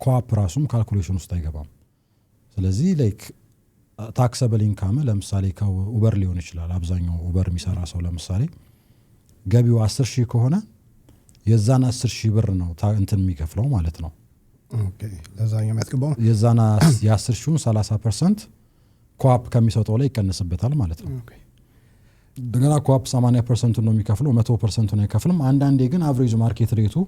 Co-op ራሱም calculation ውስጥ አይገባም። ስለዚህ like taxable income ለምሳሌ ከ Uber ሊሆን ይችላል። አብዛኛው Uber የሚሰራ ሰው ለምሳሌ ገቢው 10,000 ከሆነ የዛን 10,000 ብር ነው እንትን የሚከፍለው ማለት ነው። Okay፣ ለዛኛው የሚያስገባው። የዛን የ10 ሺውን 30% co-op ከሚሰጠው ላይ ይቀንስበታል ማለት ነው። እንደገና co-op 80% ኡን ነው የሚከፍለው፣ 100% ኡን አይከፍልም። አንዳንዴ ግን average market rate ኡ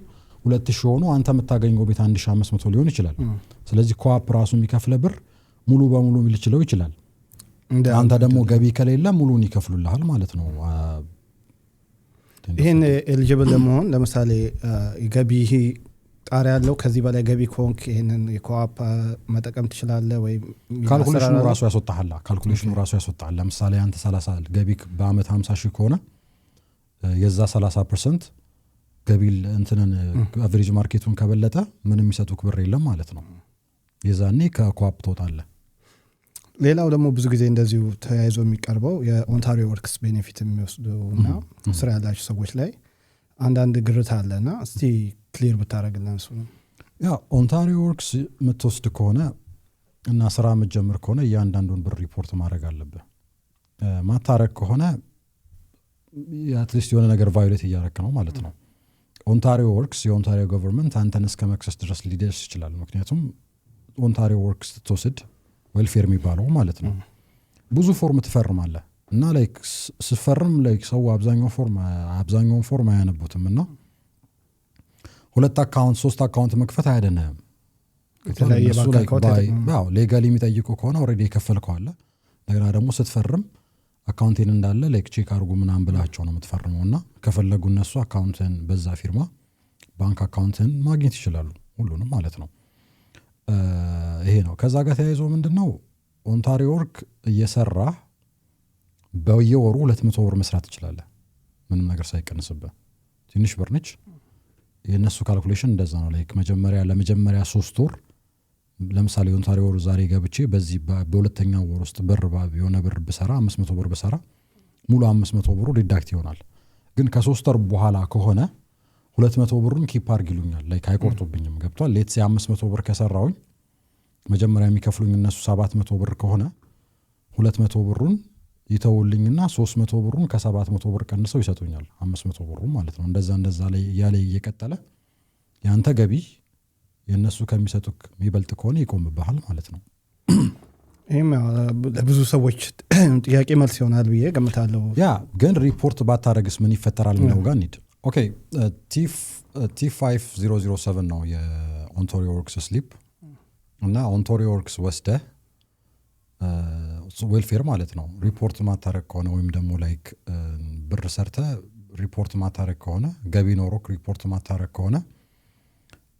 2000 ሆኖ አንተ የምታገኘው ቤት 1500 ሊሆን ይችላል። ስለዚህ co-op ራሱ የሚከፍለ ብር ሙሉ በሙሉ ሊችለው ይችላል። እንደ አንተ ደግሞ ገቢ ከሌለ ሙሉን ይከፍሉልሃል ማለት ነው። ይህን eligible ለመሆን ለምሳሌ ገቢ ጣሪያ ያለው፣ ከዚህ በላይ ገቢ ከሆንክ ይህንን የ Co-op መጠቀም ትችላለህ ወይ የሚል calculation ኑ አሰራር አለ? ራሱ ያስወጣሃል። Calculation ኑ ራሱ ያስወጣሃል። ለምሳሌ አንተ 30 ገቢ በአመት 50 ሺህ ከሆነ የዛ 30% ገቢ እንትንን average market ኡን ከበለጠ ምንም የሚሰጡክ ብር የለም ማለት ነው። የዛኔ ከ Co-op ትወጣለህ። ሌላው ደግሞ ብዙ ጊዜ እንደዚሁ ተያይዞ የሚቀርበው የ Ontario Works benefit የሚወስዱ እና ስራ ያላቸው ሰዎች ላይ አንዳንድ ግርታ አለ እና እስቲ clear ብታደረግልን እሱ ነው። Yeah፣ Ontario Works የምትወስድ ከሆነ እና ስራ የምትጀምር ከሆነ እያንዳንዱን ብር ሪፖርት ማድረግ አለብህ። ማታረግ ከሆነ at least የሆነ ነገር violate እያረክ ነው ማለት ነው። Ontario Works የኦንታሪዮ government አንተን እስከ መክሰስ ድረስ ሊደርስ ይችላል። ምክንያቱም Ontario Works ስትወስድ welfare የሚባለው ማለት ነው ብዙ form ትፈርማለህ እና like ስፈርም like ሰው አብዛኛውን form አያነቡትም እና ሁለት account ሶስት account መክፈት አያደንህም። የተለያየ እነሱ ባንክ like account ያው legally የሚጠይቁ ከሆነ already የከፈልከው አለ። እንደገና ደግሞ ስትፈርም account ኤን እንዳለ like check አድርጉ ምናምን ብላቸው ነው የምትፈርመው እና ከፈለጉ እነሱ አካውንትን በዛ ፊርማ ባንክ አካውንትን ማግኘት ይችላሉ፣ ሁሉንም ማለት ነው። ይሄ ነው። ከዛ ጋር ተያይዞ ምንድን ነው Ontario Work እየሰራ በየወሩ 200 ብር መስራት ትችላለህ፣ ምንም ነገር ሳይቀንስብህ። ትንሽ ብር ነች። የእነሱ calculation እንደዛ ነው። Like መጀመሪያ ለመጀመሪያ 3 ወር ለምሳሌ ኦንታሪዮ ወር ዛሬ ገብቼ በዚህ በሁለተኛው ወር ውስጥ ብር የሆነ ብር ብሰራ፣ 500 ብር ብሰራ ሙሉ 500 ብሩ deduct ይሆናል። ግን ከ3 ወር በኋላ ከሆነ 200 ብሩን keep አድርግ ይሉኛል። Like አይቆርጡብኝም። ገብቷል። Let's say 500 ብር ከሰራውኝ መጀመሪያ የሚከፍሉኝ እነሱ 700 ብር ከሆነ 200 ብሩን ይተውልኝና 300 ብሩን ከ700 ብር ቀንሰው ይሰጡኛል። 500 ብሩን ማለት ነው። እንደዛ እንደዛ ላይ እያለ እየቀጠለ የአንተ ገቢ የእነሱ ከሚሰጡክ የሚበልጥ ከሆነ ይቆምብሃል ማለት ነው። ይህም ያው ለብዙ ሰዎች ጥያቄ መልስ ይሆናል ብዬ ገምታለሁ። Yeah፣ ግን ሪፖርት ባታረግስ ምን ይፈጠራል የሚለው ጋር እንሂድ። Okay፣ T5007 ነው የ Ontario Works slip እና Ontario Works ወስደህ welfare ማለት ነው ሪፖርት ማታረግ ከሆነ ወይም ደግሞ like ብር ሰርተ ሪፖርት ማታረግ ከሆነ፣ ገቢ ኖሮክ ሪፖርት ማታረግ ከሆነ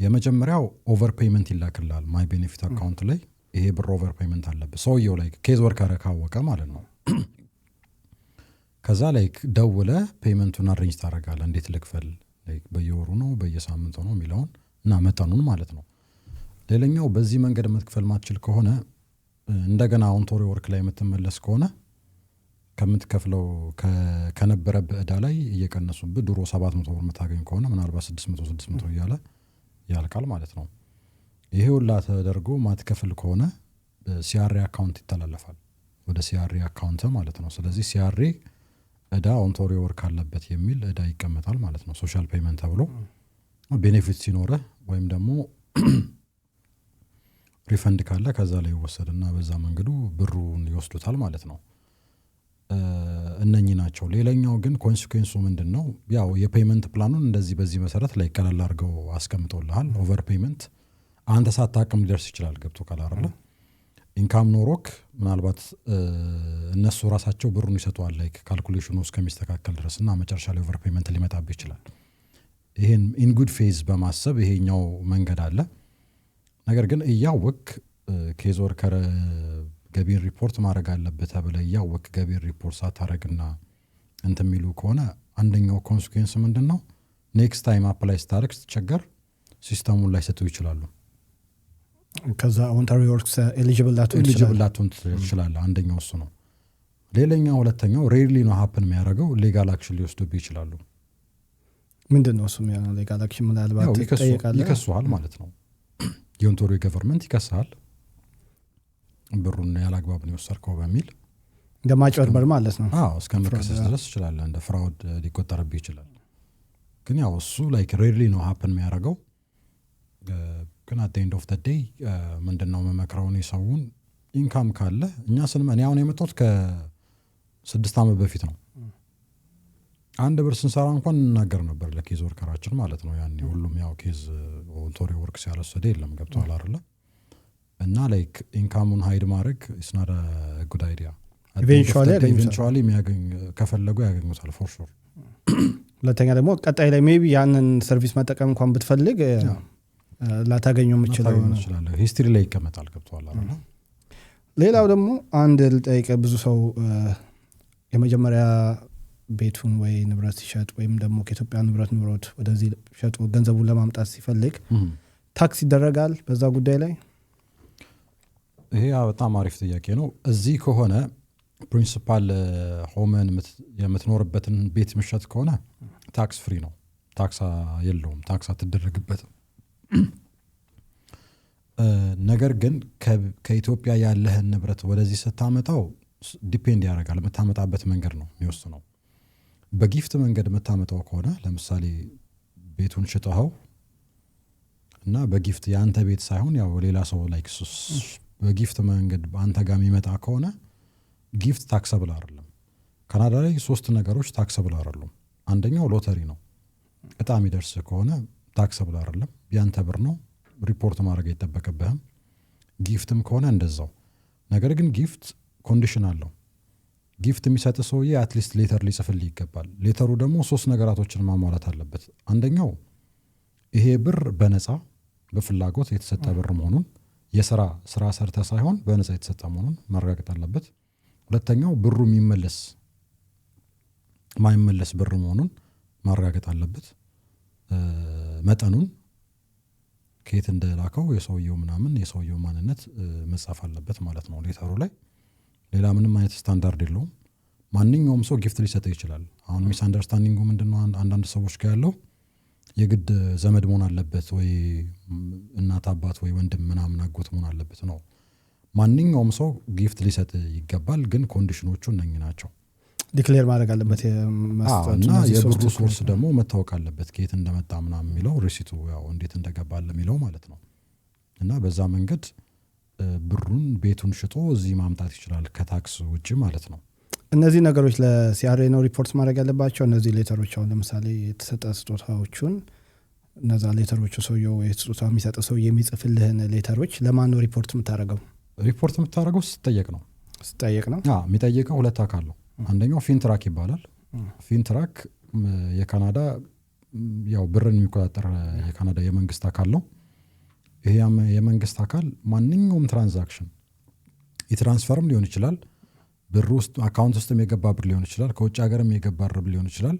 የመጀመሪያው overpayment ይላክልሃል My Benefit account ላይ። ይሄ ብር overpayment አለብህ ሰውየው like case worker ካወቀ ማለት ነው። ከዛ like ደውለ payment ኡን arrange ታደርጋለህ። እንዴት ልክፈል፣ like በየወሩ ነው በየሳምንቱ ነው የሚለውን እና መጠኑን ማለት ነው። ሌላኛው በዚህ መንገድ መክፈል ማትችል ከሆነ እንደገና Ontario Work ላይ የምትመለስ ከሆነ ከምትከፍለው ከነበረብህ ዕዳ ላይ እየቀነሱብህ ድሮ 700 ብር የምታገኝ ከሆነ ምናልባት 600 600 እያለ ያልቃል ማለት ነው። ይሄ ሁላ ተደርጎ ማትከፍል ከሆነ CRA account ይተላለፋል፣ ወደ CRA account ማለት ነው። ስለዚህ CRA እዳ Ontario Work አለበት የሚል እዳ ይቀመጣል ማለት ነው። Social payment ተብሎ benefit ሲኖርህ ወይም ደግሞ refund ካለ ከዛ ላይ ይወሰድና በዛ መንገዱ ብሩን ይወስዱታል ማለት ነው። እነኚህ ናቸው። ሌላኛው ግን consequence ኡ ምንድን ነው? ያው የ payment plan ኑን እንደዚህ በዚህ መሰረት ላይ ቀለል አድርገው አስቀምጦልሃል። Overpayment አንተ ሳታቅም ሊደርስ ይችላል። ገብቶሃል አይደለ? Income ኖሮክ ምናልባት እነሱ ራሳቸው ብሩን ይሰጡሃል like calculation ኑ እስከሚስተካከል ድረስ እና መጨረሻ ላይ overpayment ሊመጣብህ ይችላል። ይሄን in good faith በማሰብ ይሄኛው መንገድ አለ። ነገር ግን እያወክ case worker ገቢን ሪፖርት ማድረግ አለብህ ተብለህ እያወክ ገቢን ሪፖርት ሳታረግና እንትን የሚሉ ከሆነ አንደኛው consequence ምንድን ነው? Next time apply ስታደርግ ስትቸገር system ኡን ላይሰጡ ይችላሉ። ከዛ Ontario Works eligible ላትሆን eligible ትችላለህ። ላትሆን ትችላለህ። አንደኛው እሱ ነው። ሌላኛው ሁለተኛው rarely ነው happen የሚያደርገው፣ legal action ሊወስዱብህ ይችላሉ። ምንድን ነው እሱም legal action ምናልባት ያው ትጠየቃለህ። ይከሱሃል ማለት ነው። የኦንታሪዮ government ይከስሃል፣ ብሩን ያላግባብ ነው የወሰድከው በሚል። እንደ ማጭበርበር ማለት ነው። አዎ፣ እስከ መከሰስ Fraud፣ ድረስ ትችላለህ። እንደ fraud ሊቆጠርብህ ይችላል። ግን ያው እሱ like rarely ነው happen የሚያደርገው። ግን at end of day ምንድን ነው የምመክረው እኔ ሰውን income ካለ እኛ ስንመ እኔ አሁን የመጣሁት ከ6 ዓመት በፊት ነው። አንድ ብር ስንሰራ እንኳን እንናገር ነበር ለ case worker ኣችን ማለት ነው። ያኔ ሁሉም ያው case Ontario Works ያልወሰደ የለም። ገብቶሃል አይደለ? እና like income ኡን hide ማድረግ it's not a good idea። Eventually ያገኙታል። Eventually የሚያገኝ ከፈለጉ ያገኙታል for sure። ሁለተኛ ደግሞ ቀጣይ ላይ maybe ያንን service መጠቀም እንኳን ብትፈልግ ላታገኘው የምችለው ላታገኘው ትችላለህ። History ላይ ይቀመጣል። ገብቶሃል አይደለ? ሌላው ደግሞ አንድ ልጠይቅህ፣ ብዙ ሰው የመጀመሪያ ቤቱን ወይ ንብረት ሲሸጥ ወይም ደግሞ ከኢትዮጵያ ንብረት ኑሮት ወደዚህ ሸጦ ገንዘቡን ለማምጣት ሲፈልግ ታክስ ይደረጋል በዛ ጉዳይ ላይ? ይሄ በጣም አሪፍ ጥያቄ ነው። እዚህ ከሆነ principal home ን የምትኖርበትን ቤት ምሸጥ ከሆነ tax free ነው። ታክስ የለውም፣ ታክስ አትደረግበትም። ነገር ግን ከኢትዮጵያ ያለህን ንብረት ወደዚህ ስታመጣው depend ያደርጋል። የምታመጣበት መንገድ ነው የሚወስነው። በ gift መንገድ የምታመጣው ከሆነ፣ ለምሳሌ ቤቱን ሽጠኸው እና በ gift የአንተ ቤት ሳይሆን ያው ሌላ ሰው like በ gift መንገድ አንተ ጋር የሚመጣ ከሆነ gift taxable አይደለም። ካናዳ ላይ ሶስት ነገሮች taxable አይደሉም። አንደኛው ሎተሪ ነው። እጣ የሚደርስ ከሆነ taxable አይደለም፣ ያንተ ብር ነው፣ ሪፖርት ማድረግ አይጠበቅብህም። Gift ም ከሆነ እንደዛው። ነገር ግን gift condition አለው። Gift የሚሰጥ ሰውዬ at least letter ሊጽፍልህ ይገባል። Letter ኡ ደግሞ ሶስት ነገራቶችን ማሟላት አለበት። አንደኛው ይሄ ብር በነፃ በፍላጎት የተሰጠ ብር መሆኑን፣ የስራ ስራ ሰርተ ሳይሆን በነፃ የተሰጠ መሆኑን ማረጋገጥ አለበት። ሁለተኛው ብሩ የሚመለስ ማይመለስ ብር መሆኑን ማረጋገጥ አለበት። መጠኑን፣ ከየት እንደላከው የሰውየው ምናምን የሰውየው ማንነት መጻፍ አለበት ማለት ነው letter ኡ ላይ። ሌላ ምንም አይነት ስታንዳርድ የለውም። ማንኛውም ሰው gift ሊሰጠው ይችላል። አሁን misunderstanding ኡ ምንድነው? አንዳንድ ሰዎች ጋር ያለው የግድ ዘመድ መሆን አለበት ወይ እናት አባት ወይ ወንድም ምናምን አጎት መሆን አለበት ነው። ማንኛውም ሰው gift ሊሰጥ ይገባል፣ ግን condition ኦቹ እነኚህ ናቸው። Declare ማድረግ አለበት እና የብሩ source ደግሞ መታወቅ አለበት፣ ከየት እንደመጣ ምናምን የሚለው፣ receipt ኡ ያው እንዴት እንደገባ የሚለው ማለት ነው። እና በዛ መንገድ ብሩን ቤቱን ሽጦ እዚህ ማምጣት ይችላል ከታክስ ውጭ ማለት ነው። እነዚህ ነገሮች ለ CRA ነው ሪፖርት ማድረግ ያለባቸው? እነዚህ letter ኦች፣ አሁን ለምሳሌ የተሰጠ ስጦታዎቹን፣ እነዛ letter ኦቹ ሰውየው ስጦታ የሚሰጠ ሰው የሚጽፍልህን letter ኦች ለማን ነው ሪፖርት የምታደርገው? ሪፖርት የምታደርገው ስትጠየቅ ነው። ስትጠየቅ ነው። የሚጠየቀው ሁለት አካል ነው። አንደኛው FINTRAC ይባላል። FINTRAC የካናዳ ያው ብርን የሚቆጣጠር የካናዳ የመንግስት አካል ነው። ይሄ የመንግስት አካል ማንኛውም transaction የ transfer ም ሊሆን ይችላል፣ ብር ውስጥ account ውስጥም የገባ ብር ሊሆን ይችላል፣ ከውጭ ሀገርም የገባ ብር ሊሆን ይችላል።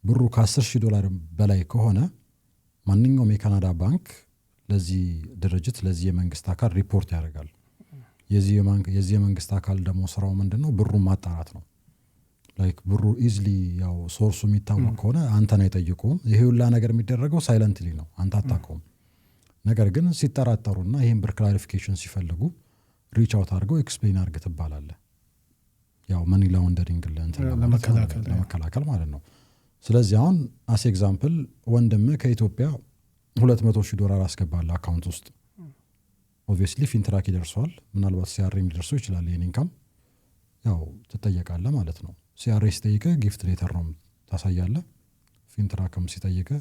ብሩ ከ10,000 ዶላር በላይ ከሆነ ማንኛውም የካናዳ ባንክ ለዚህ ድርጅት፣ ለዚህ የመንግስት አካል ሪፖርት ያደርጋል። የዚህ የመንግስት አካል ደግሞ ስራው ምንድን ነው? ብሩን ማጣራት ነው። Like ብሩ easily ያው source ኡ የሚታወቅ ከሆነ አንተን አይጠይቁም። ይሄ ሁላ ነገር የሚደረገው silently ነው፣ አንተ አታውቀውም። ነገር ግን ሲጠራጠሩና ይህን ብር clarification ሲፈልጉ reach out አድርገው explain አድርግ ትባላለህ። ያው money laundering ለመከላከል ማለት ነው። ስለዚህ አሁን as example ወንድምህ ከኢትዮጵያ 200,000 ዶላር አስገባለህ account ውስጥ። Obviously FINTRAC ይደርሰዋል። ምናልባት CRA ም ሊደርሰው ይችላል። ይህን income ያው ትጠየቃለህ ማለት ነው። CRA ሲጠይቅህ gift letter ነው ታሳያለህ። FINTRAC ም ሲጠይቅህ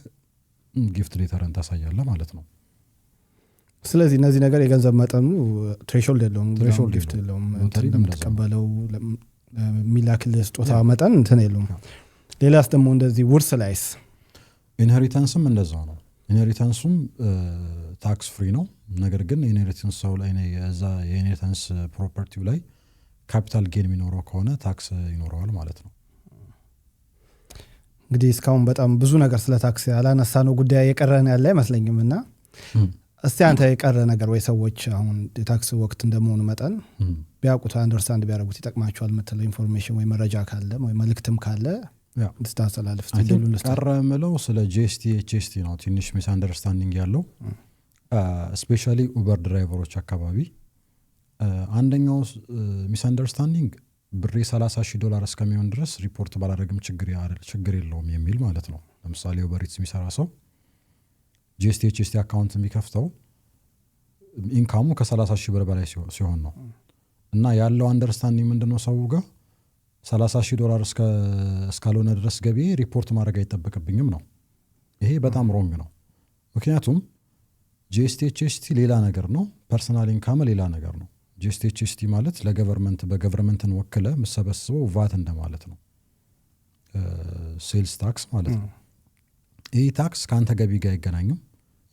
gift letter ን ታሳያለህ ማለት ነው። ስለዚህ እነዚህ ነገር የገንዘብ መጠኑ threshold የለውም? Threshold gift የለውም። የለውም። ሎተሪም እንደዛ ነው። ለምትቀበለው የሚላክልህ ስጦታ መጠን እንትን የለውም። ሌላስ ደግሞ እንደዚህ ውርስ ላይስ? Inheritance ም እንደዛው ነው። Inheritance ኡም tax free ነው። ነገር ግን inheritance ሰው ላይ እዛ የ inheritance property ው ላይ capital gain የሚኖረው ከሆነ ታክስ ይኖረዋል ማለት ነው። እንግዲህ እስካሁን በጣም ብዙ ነገር ስለ ታክስ ያላነሳነው ጉዳይ የቀረን ያለ አይመስለኝም። እና እስቲ አንተ የቀረ ነገር ወይ ሰዎች አሁን የታክስ ወቅት እንደመሆኑ መጠን ቢያውቁት፣ understand ቢያደርጉት ይጠቅማቸዋል የምትለው information ወይ መረጃ ካለ ወይ መልእክትም ካለ እንድታስተላልፍ I think እድሉን ልስጥህ። ቀረ ምለው ስለ GST HST ነው ትንሽ misunderstanding ያለው፣ especially Uber driver ኦች አካባቢ። አንደኛው misunderstanding ብሬ 30 ሺህ ዶላር እስከሚሆን ድረስ ሪፖርት ባላደረግም ችግር የለውም የሚል ማለት ነው። ለምሳሌ Uber Eats የሚሰራ ሰው GST HST account የሚከፍተው income ኡ ከ30 ሺህ ብር በላይ ሲሆን ነው። እና ያለው understanding ምንድነው ሰው ጋር? 30 ሺህ ዶላር እስካልሆነ ድረስ ገቢ ሪፖርት ማድረግ አይጠበቅብኝም ነው። ይሄ በጣም wrong ነው። ምክንያቱም GST HST ሌላ ነገር ነው፣ personal income ሌላ ነገር ነው። GST HST ማለት ለ government በ government ን ወክለ የምሰበስበው ቫት እንደማለት ነው፣ sales tax ማለት ነው። ይህ ታክስ ከአንተ ገቢ ጋር አይገናኝም።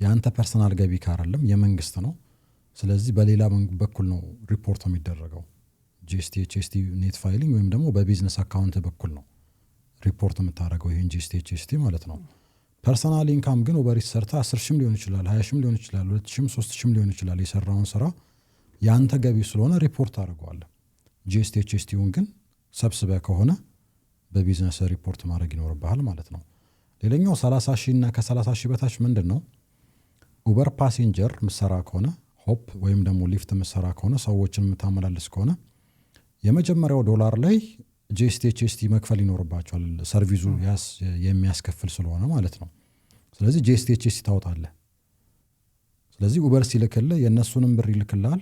የአንተ personal ገቢ ካረለም የመንግስት ነው። ስለዚህ በሌላ በኩል ነው ሪፖርት የሚደረገው። GST HST net filing ወይም ደግሞ በ business account በኩል ነው ሪፖርት የምታደርገው ይህን GST HST ማለት ነው። Personal income ግን Uber Eats ሰርተህ 10 ሺህም ሊሆን ይችላል፣ 20 ሺህም ሊሆን ይችላል፣ 2 ሺህም 3 ሺህም ሊሆን ይችላል። የሰራኸውን ስራ የአንተ ገቢ ስለሆነ ሪፖርት ታደርገዋለህ። GST HST ውን ግን ሰብስበህ ከሆነ በ business report ማድረግ ይኖርብሃል ማለት ነው። ሌላኛው 30 ሺህ እና ከ30 ሺህ በታች ምንድን ነው? Uber passenger ምሰራ ከሆነ፣ Hop ወይም ደግሞ Lyft ምሰራ ከሆነ፣ ሰዎችን የምታመላልስ ከሆነ የመጀመሪያው ዶላር ላይ GST HST መክፈል ይኖርባቸዋል። Service ኡ የሚያስከፍል ስለሆነ ማለት ነው። ስለዚህ GST HST ታወጣለህ። ስለዚህ Uber ሲልክልህ የእነሱንም ብር ይልክልሃል፣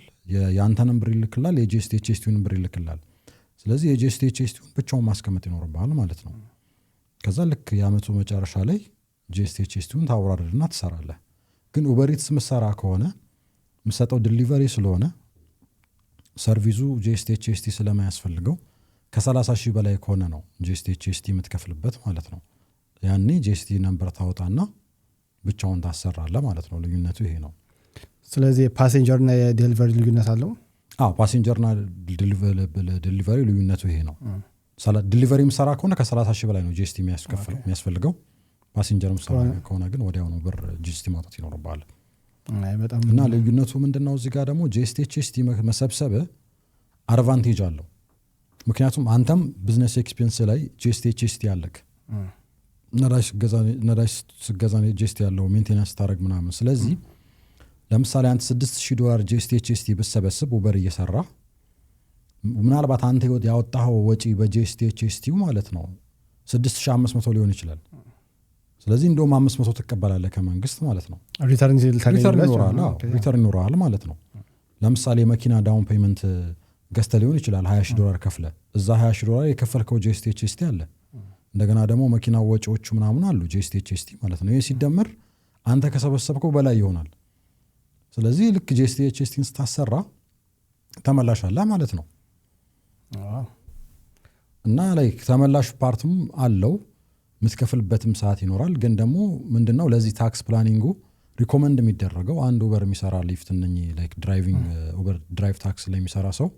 የአንተንም ብር ይልክልሃል፣ የ GST HST ውንም ብር ይልክልሃል። ስለዚህ የ GST HST ውን ብቻውን ማስቀመጥ ይኖርብሃል ማለት ነው። ከዛ ልክ የአመቱ መጨረሻ ላይ GST HST ውን ታወራርድና ትሰራለህ። ግን Uber Eats ምሰራ ከሆነ የምሰጠው delivery ስለሆነ service ኡ GST HST ስለማያስፈልገው ከ30 ሺህ በላይ ከሆነ ነው GST HST የምትከፍልበት ማለት ነው። ያኔ GST number ታወጣና ብቻውን ታሰራለህ ማለት ነው። ልዩነቱ ይሄ ነው። ስለዚህ የ passenger እና የ delivery ልዩነት አለው። አዎ፣ passenger ና delivery ልዩነቱ ይሄ ነው። Delivery ምሰራ ከሆነ ከ30 ሺህ በላይ ነው GST የሚያስፈልገው። Passenger ምሰራ ከሆነ ግን ወዲያውኑ ብር GST ማውጣት ይኖርብሃል። አይ፣ በጣም እና ልዩነቱ ምንድን ነው? እዚህ ጋር ደግሞ GST HST መሰብሰብ advantage አለው። ምክንያቱም አንተም business expense ላይ GST HST አለክ። ነዳጅ ስትገዛ GST ያለው፣ maintenance ስታደርግ ምናምን። ስለዚህ ለምሳሌ አንተ 6000 ዶላር GST HST ብትሰበስብ Uber እየሰራህ ምናልባት አንተ ያወጣኸው ወጪ በ GST HST ው ማለት ነው 6500 ሊሆን ይችላል። ስለዚህ እንደውም 500 ትቀበላለህ ከመንግስት ማለት ነው። Return Return ይኖረዋል። አዎ፣ return ይኖረዋል ማለት ነው። ለምሳሌ የመኪና down payment ገዝተህ ሊሆን ይችላል፣ 20 ሺህ ዶላር ከፍለህ እዛ 20 ሺህ ዶላር የከፈልከው GST HST አለ። እንደገና ደግሞ መኪናው ወጪዎቹ ምናምን አሉ፣ GST HST ማለት ነው። ይህ ሲደመር አንተ ከሰበሰብከው በላይ ይሆናል። ስለዚህ ልክ GST HST ን ስታሰራ ተመላሽ አለ ማለት ነው። እና like ተመላሽ part ም አለው፣ የምትከፍልበትም ሰዓት ይኖራል። ግን ደግሞ ምንድነው ለዚህ tax planning ኡ recommend የሚደረገው አንድ Uber የሚሰራ፣ Lyft እነኚህ like driving Uber drive ታክሲ ላይ የሚሰራ ሰው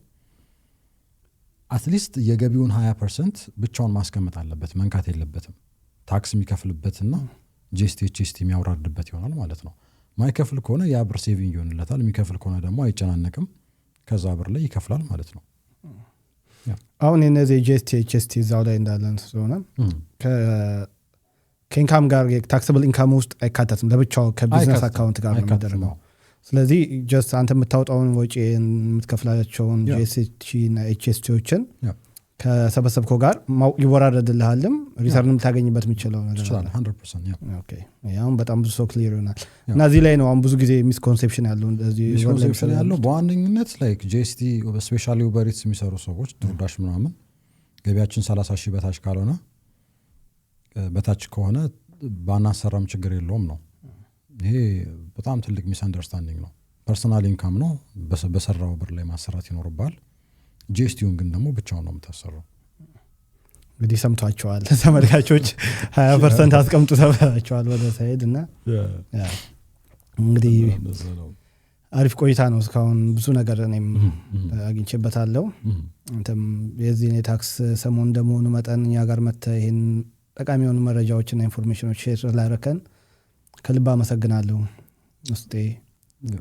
at least የገቢውን 20% ብቻውን ማስቀመጥ አለበት፣ መንካት የለበትም። Tax የሚከፍልበትና GST HST የሚያወራርድበት ይሆናል ማለት ነው። ማይከፍል ከሆነ ያ ብር saving ይሆንለታል። የሚከፍል ከሆነ ደግሞ አይጨናነቅም፣ ከዛ ብር ላይ ይከፍላል ማለት ነው። አሁን የነዚህ የ GST HST እዛው ላይ እንዳለን ስለሆነ ከ income ጋር taxable income ውስጥ አይካተትም፣ ለብቻው ከቢዝነስ አይካተትም፣ account ጋር ነው አይካተትም፣ የሚደረገው። ስለዚህ just አንተ የምታወጣውን ወጪ የምትከፍላቸውን GST እና HST ዎችን ከሰበሰብከው ጋር ይወራረድልሃልም return የምታገኝበት የሚችለው ነገር አለ። ትችላለህ 100%፣ yeah። Okay። ይሄ አሁን በጣም ብዙ ሰው clear ይሆናል። እና እዚህ ላይ ነው አሁን ብዙ ጊዜ misconception ያለው እንደዚህ Misconception ያለው በዋነኝነት like GST especially Uber Eats የሚሰሩ ሰዎች፣ DoorDash ምናምን ገቢያችን 30 ሺህ በታች ካልሆነ በታች ከሆነ ባናሰራም ችግር የለውም ነው። ይሄ በጣም ትልቅ misunderstanding ነው። Personal income ነው፣ በሰራው ብር ላይ ማሰራት ይኖርብሃል። GST ውን ግን ደግሞ ብቻውን ነው የምታሰራው። እንግዲህ ሰምቷቸዋል ተመልካቾች፣ 20% አስቀምጡ ተብላቸዋል ወደ side። እና yeah፣ እንግዲህ አሪፍ ቆይታ ነው። እስካሁን ብዙ ነገር እኔም አግኝቼበታለሁ። አንተም የዚህን የ tax ሰሞን እንደመሆኑ መጠን እኛ ጋር መጥተህ ይህን ጠቃሚ የሆኑ መረጃዎችና information ኖች share ስላደረከን ከልብ አመሰግናለሁ። ውስጤ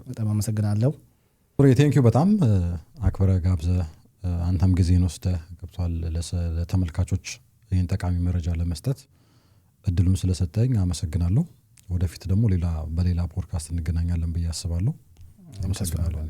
በጣም አመሰግናለሁ። Thank you በጣም አክብረህ ጋብዘህ አንተም ጊዜህን ወስደህ ገብቷል ለተመልካቾች ይህን ጠቃሚ መረጃ ለመስጠት እድሉን ስለሰጠኝ አመሰግናለሁ። ወደፊት ደግሞ ሌላ በሌላ ፖድካስት እንገናኛለን ብዬ አስባለሁ። አመሰግናለሁ።